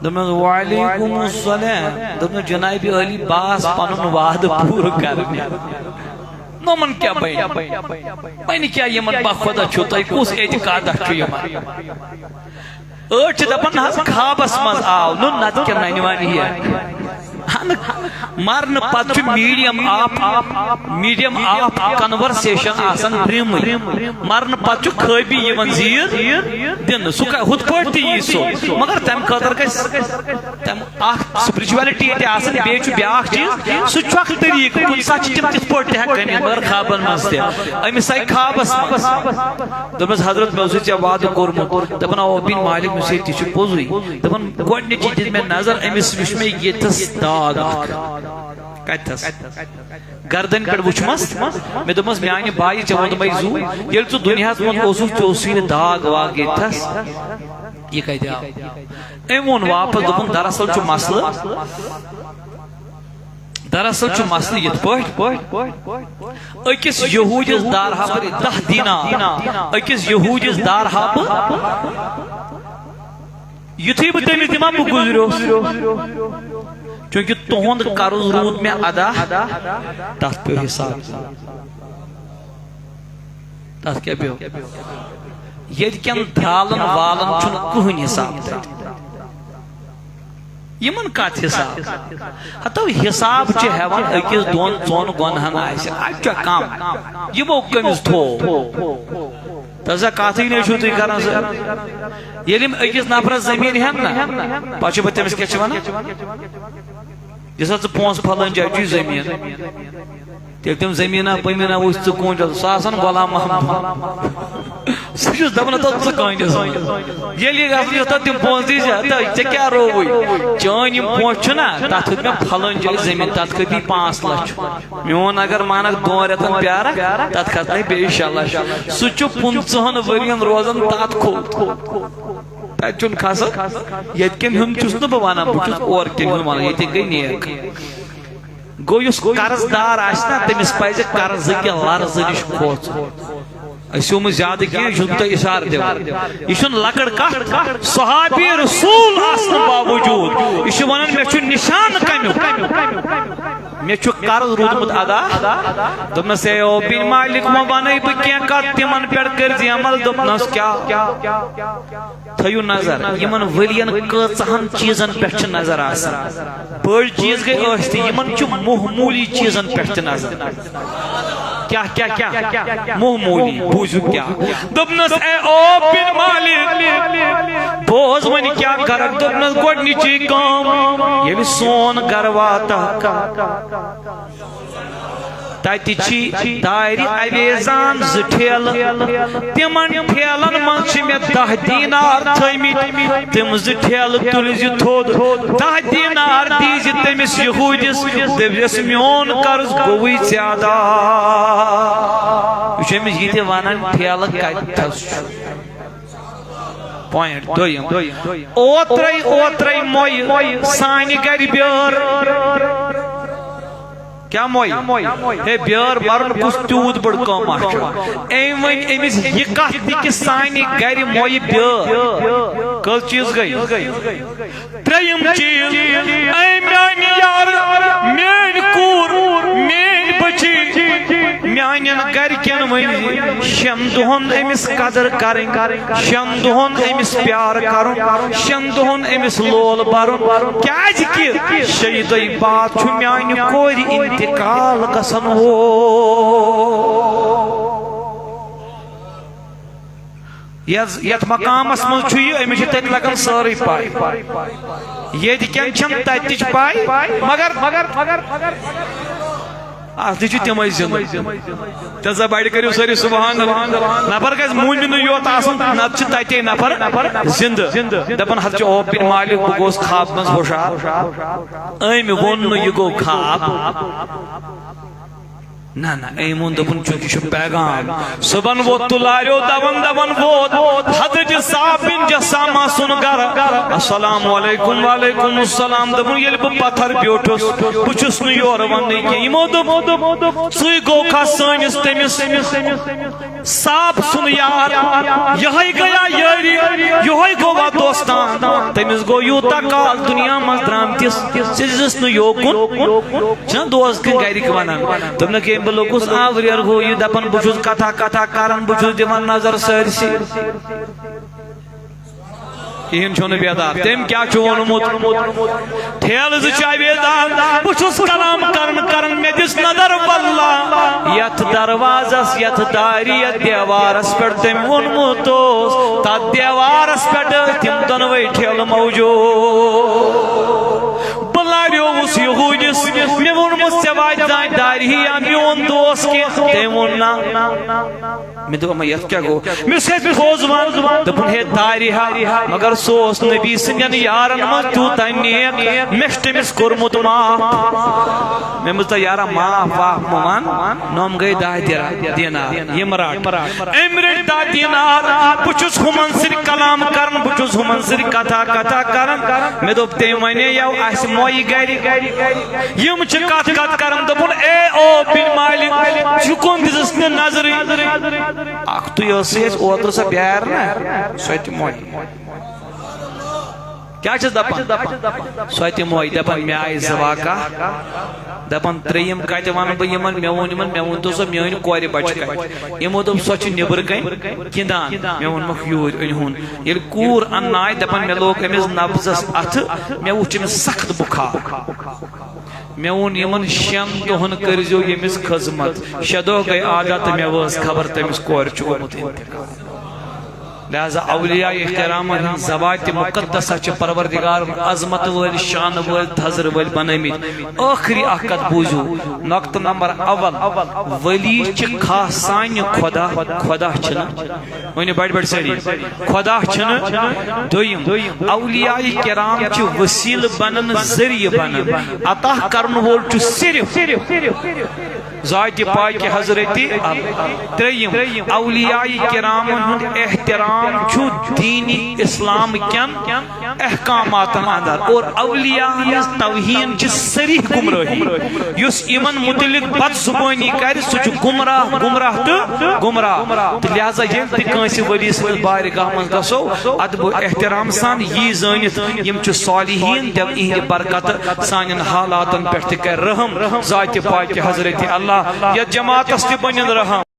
دوٚپنس، "وعلیکم السلام۔" دوٚپنس، "جناب علی، بہٕ آس پنُن وعدٕ پوٗرٕ کرنہِ۔ نومن کیٛاہ بنہِ؟ بنہِ کیٛاہ یِمن؟ بخۄدا چھُو تۄہہِ، کُس اعتقادہ چھُ یِمن؟" أڑۍ چھِ دپان، "نہ حظ، خوابس منٛز آو نہٕ، نتہٕ کیٛاہ ننہِ وانہِ یہِ؟" اہن، مرنہٕ پتہٕ چھُ medium of، medium of conversation آسان dreamٕے۔ مرنہٕ پتہٕ چھُ خوٲبی یِوان زیٖر دِنہٕ۔ سُہ کا-، ہُتھ پٲٹھۍ تہِ یی سُہ، مگر تمہِ خٲطرٕ گژھِ تمہِ اکھ spirituality ییٚتہِ آسان، بیٚیہِ چھُ بیٛاکھ چیٖز، سُہ تہِ چھُ اکھ طریٖقہٕ، کُنہِ ساتہٕ چھِ تِم تِتھ پٲٹھۍ تہِ ہٮ۪کان یِتھ، مگر خوابن منٛز تہِ۔ أمِس آیہِ خوابس منٛز۔ دوٚپمس، "حضرت، مےٚ اوسُے ژےٚ وعدٕ کوٚرمُت۔" دپان، "آ، بن مالک، مےٚ سۭتۍ تہِ چھُ پوٚزُے۔" دپان، "گۄڈٕنِچی دِژ مےٚ نظر، أمِس وٕچھ مےٚ ییٚتھس داغ اکھ۔" کتھس؟ گردن پٮ۪ٹھ وٕچھمس۔ مےٚ دوٚپمس، "میانہِ بایہِ، ژےٚ ووٚنمَے زُو، ییٚلہِ ژٕ دُنیاہس منٛز اوسُکھ، ژےٚ اوسُے نہٕ داغ واغ ییٚتھس، یہِ کتہِ آو؟" أمۍ ووٚن واپس، دوٚپُن، "دراصل چھُ مسلہٕ، دراصل چھُ مسلہٕ یِتھ پٲٹھۍ، أکِس یہوٗدِس دارہا بہٕ دَہ دینار، أکِس یہوٗدِس دارہا بہٕ، یُتھُے بہٕ تٔمِس دِمہٕ، بہٕ گُزریوس، چوٗنٛکہِ تُہُنٛد قرض روٗد مےٚ ادا، تَتھ پیوٚو حساب۔" تَتھ کیٛاہ پیوٚو؟ ییٚتہِ کٮ۪ن درٛالن والن چھُنہٕ کٕہٕنۍ حساب تَتہِ۔ یِمن کتھ حساب؟ ہتو حساب چھِ ہٮ۪وان أکِس دۄن ژۄن گۄنہن آسہِ، اَتہِ چھُ کم۔ یِمو کٔمِس تھوو؟ تہٕ سا کتھٕے نَے چھِو تُہۍ کران سا۔ ییٚلہِ یِم أکِس نفرس زٔمیٖن ہٮ۪ن نا، پتہٕ چھِ پتہٕ تٔمِس کیٛاہ چھِ ونان؟ یُس ہسا ژٕ پونٛسہٕ پھلٲنۍ جایہِ چھُے زٔمیٖن۔ تیٚلہِ تِم زٔمیٖنا پٔمیٖنا وٕچھ ژٕ کونٛجس، سُہ آسان غلام محمد۔ سُہ چھُس دَپان، "ہتا ژٕ کٲنٛجس منٛز۔" ییٚلہِ یہِ گژھان چھُ، ہتا تِم پونٛسہٕ دی ژےٚ، ہتا ژےٚ کیٛاہ رووُے؟ چٲنۍ یِم پونٛسہٕ چھِنہ، تَتھ ہیوٚت مےٚ پھلٲنۍ جایہِ زٔمیٖن، تَتھ کھٔتۍ مےٚ پانٛژھ لَچھ۔ میون اگر مانکھ دۄن رٮ۪تَن پیٛارَکھ، تَتھ کھژنَے بیٚیہِ شےٚ لَچھ۔ سُہ چھُ پٕنٛژٕہَن ؤرِین روزان تَتھ کھوٚت۔ تَتہِ چھُنہٕ کھسان۔ ییٚتہِ کٮ۪ن ہُنٛد چھُس نہٕ بہٕ وَنان، بہٕ چھُس اورٕ کٮ۪ن ہُنٛد وَنان، ییٚتہِ گٔے نیک۔ گوٚو، یُس قرض دار آسہِ نا، تٔمِس پَزِ قرضہٕ کہِ لرزٕ نِش کھوژُن۔ أسۍ چھِ یِم زیادٕ کینٛہہ، یہِ چھُس بہٕ تۄہہِ اِشارٕ دِوان۔ یہِ چھُنہٕ لۄکٕٹ کَتھ۔ صحابی رسول آسنہٕ باوجوٗد، یہِ چھُ وَنان، "مےٚ چھُ نِشان کَمیُک؟ مےٚ چھُ قرض روٗدمُت ادا۔" دوٚپنَس، "اے او بِن مالِک، وۄنۍ وَنَے بہٕ کینٛہہ کَتھ، تِمَن پٮ۪ٹھ کٔرۍ زِ عمل۔" دوٚپنَس، "کیٛاہ؟" تھٲیِو نظر، یِمن ؤرین کۭژہن چیٖزن پٮ۪ٹھ چھِ نظر آسان۔ بٔڑۍ چیٖز گٔے ٲسۍ تہِ، یِمن چھُ معموٗلی چیٖزن پٮ۪ٹھ تہِ نظر۔ کیٛاہ، کیٛاہ، کیٛاہ؟ معموٗلی۔ بوٗزِو کیٛاہ۔ دوٚپنس، "اے او بن مالک، بوز وۄنۍ کیٛاہ کرکھ؟" دوٚپنس، "گۄڈٕنِچی کٲم، ییٚلہِ سون گرٕ واتکھ، تتہِ چھی دارِ اویزان زٕ ٹھیلہٕ۔ تِمن ٹھیلن منٛز چھِ مےٚ دَہ دینار تھٲومٕتۍ۔ تِم زٕ ٹھیلہٕ تُلۍ زِ تھوٚد۔ دَہ دینار دی زِ تٔمِس یہوٗدِس۔ دٔپۍزٮ۪س، 'میون قرض گوٚوُے ژےٚ ادا.'" یہِ چھُ أمِس یہِ تہِ ونان، ٹھیلہٕ کتہِ تھس چھُ۔ پوینٹ دوٚیِم۔ اوترے، اوترے موٚیہِ سانہِ گرِ بیٲر۔ کیٛاہ موٚیہِ؟ ہے، بیٲر مرُن کُس تیوٗت بٔڑ قۭمتھ چھُ؟ أمۍ ؤنۍ أمِس یہِ کتھ تہِ کہِ سانہِ گرِ موٚیہِ بیٲر۔ کٔژ چیٖز گٔے؟ ترٛیٚیِم چیٖز، اے میانہِ یارٕ، میٲنۍ کوٗر، میٲنۍ بٔچی، میانٮ۪ن گرِکٮ۪ن ؤنۍ زِ شٮ۪ن دۄہن أمِس قدر کرٕنۍ، شٮ۪ن دۄہن أمِس پیار کرُن، شٮ۪ن دۄہن أمِس لول برُن، کیازِ کہِ شیٚیہِ دۄہہِ بعد چھُ میانہِ کورِ انتقال گژھن وول۔ یتھ، یتھ مقامس منٛز چھُ یہِ، أمِس چھِ تتہِ لگان سٲرٕے پاے۔ ییٚتہِ کٮ۪ن چھَم تتِچ پاے، مگر، مگر، مگر، مگر اصلی چھِ تِمے زِندٕ۔ تیٚلہِ سا بڑِ کٔرِو سٲری سبحان اللہ۔ نفر گژھِ مومنٕے یوت آسُن، نتہٕ چھِ تتے نفر زِندٕ۔ دپان، حضرت عوف بن مالک، بہٕ گوس خواب منٛز ہُشار۔ أمۍ ووٚن نہٕ یہِ گوٚو خواب۔ نہ، نہ، أمۍ ووٚن، دوٚپُن، چونکہ یہِ چھُ پیغام۔ صبحن ووٚتھ تہٕ لاریو دوان دوان ووت حضرت صعب بن جثامہ سُنٛد گرٕ۔ السلام علیکم، وعلیکم السلام۔ دوٚپُن، ییٚلہِ بہٕ پتھر بیوٗٹھُس، بہٕ چھُس نہٕ یورٕ وننٕے کینٛہہ۔ یِمو دوٚپ، ژٕے گوٚوکھا سٲنِس تٔمِس صعب سُنٛد یار؟ یِہوٚے گٔیا یٲری، یِہوٚے گوٚوا دوستان؟ تٔمِس گوٚو یوٗتاہ کال دُنیا منٛز درٛامتِس، ژےٚ دِژٕس نہٕ یوکُن۔ چھِنہ دوس کِنۍ گرِکۍ ونان، دوٚپنکھ، ییٚمۍ بہٕ لوٚگُس آوریر، ہُہ یہِ دپان، بہٕ چھُس کتھا کتھا کران، بہٕ چھُس دِوان نظر سٲرسٕے۔ کِہیٖنۍ چھُنہٕ بیدار۔ تٔمۍ کیٛاہ چھُ ووٚنمُت؟ ٹھیلہٕ زٕ چھِ اَویزان۔ بہٕ چھُس کلام کران کران، مےٚ دِژ نظر واللہ، یتھ دروازس، یتھ دارِ، یتھ دیوارس پٮ۪ٹھ تٔمۍ ووٚنمُت اوس، تتھ دیوارس پٮ۪ٹھ ٲسۍ تِم دۄنوَے ٹھیلہٕ موجود۔ بہٕ لاریووُس یہوٗدِس، مےٚ ووٚنمُت، "ژےٚ واتہِ زانٛہہ دارِ ہی یا میون دوس کینٛہہ؟" تٔمۍ ووٚن، "نہ۔" مےٚ دوٚپ، "اما، یتھ کیٛاہ گوٚو؟" مےٚ اوس ہیٚتھ پوٚز ون، دوٚپُن، "ہے دارِ ہا، مگر سُہ اوس نبی سٕنٛدٮ۪ن یارن منٛز تیوٗتاہ نیک، مےٚ چھُ تٔمِس کوٚرمُت معاف۔" مےٚ دوٚپمَس، "تہٕ یارا، معاف واف مہٕ ون، نۄم گٔے دَہ دِرا-، دینار، یِم رٹ۔" أمۍ رٔٹۍ دَہ دینار۔ بہٕ چھُس ہُمن سۭتۍ کلام کران، بہٕ چھُس ہُمن سۭتۍ کتھا کتھا کران۔ مےٚ دوٚپ، "تٔمۍ ونے یو، اسہِ مویہِ گرِ۔" یِم چھِ کتھ کتھ کران، دوٚپُن، "اے عوف بن مالک، یہِ کُن دِژٕس نہٕ نظرٕے۔ اکھ تُے ٲسٕے اَسہِ اوترٕ سۄ بیار نا، سۄ تہِ مویہِ۔" کیٛاہ چھِس دپان؟ سۄ تہِ مویہِ۔ دپان، مےٚ آیہِ زٕ واقعہ۔ دپان، ترٛیٚیِم کتہِ ونہٕ بہٕ یِمن؟ مےٚ ووٚن یِمن، مےٚ ؤنۍ تو سا، میٲنۍ کورِ بچہِ کتہِ؟ یِمو دوٚپ، سۄ چھِ نیٚبرٕ کنہِ گِنٛدان۔ مےٚ ووٚنمکھ، یوٗرۍ أنۍ ہُن۔ ییٚلہِ کوٗر اننہٕ آیہِ، دپان، مےٚ لوگ أمِس نبضس اتھٕ، مےٚ وُچھ أمِس سخت بُخار۔ مےٚ ووٚن یِمن، شٮ۪ن دۄہن کٔرۍزیو ییٚمِس خدمت۔ شےٚ دۄہ گٔے عادت تہٕ مےٚ وٲژ خبر تٔمِس کورِ چھُ گوٚمُت انتقال۔ لہذا اولیاء کرامن ہٕنٛز ذواتِ مقدسہ چھِ پروردگارن عظمت وٲلۍ، شان وٲلۍ، تھزرٕ وٲلۍ بنٲومٕتۍ۔ ٲخری اکھ کتھ بوٗزِو، نقطہٕ نمبر اول، ولی چھِ خاص سانہِ خدا، خدا چھِنہٕ۔ ؤنِو بڑِ بڑِ سٲری۔ خدا چھِنہٕ۔ دوٚیِم، اولیاء کرام چھِ وسیلہٕ بنان، ذٔریعہٕ بنان۔ عطا کرن وول چھُ صرف ذاتِ پاکہِ حضرت اللہ۔ ترٛیٚیِم، اولیاء کرامن ہُنٛد احترام چھُ دین اسلام کٮ۪ن احکاماتن اندر۔ اور اولیاء ہٕنٛز توہین چھِ صریح گمراہی۔ یُس یِمن متعلق بدزبٲنی کرِ، سُہ چھُ گمراہ، گمراہ تہٕ گمراہ۔ تہٕ لہذا ییٚلہِ تہِ کٲنٛسہِ ولی سٕنٛدِس بارگاہ منٛز گژھو، ادب و احترام سان یی زٲنِتھ، یِم چھِ صالحین، دٮ۪و یِہنٛدِ برکتہٕ سانٮ۪ن حالاتن پٮ۪ٹھ تہِ کرِ رحم۔ ذاتِ پاکہِ حضرت اللہ یتھ جماعتس تہِ بنِن رحم۔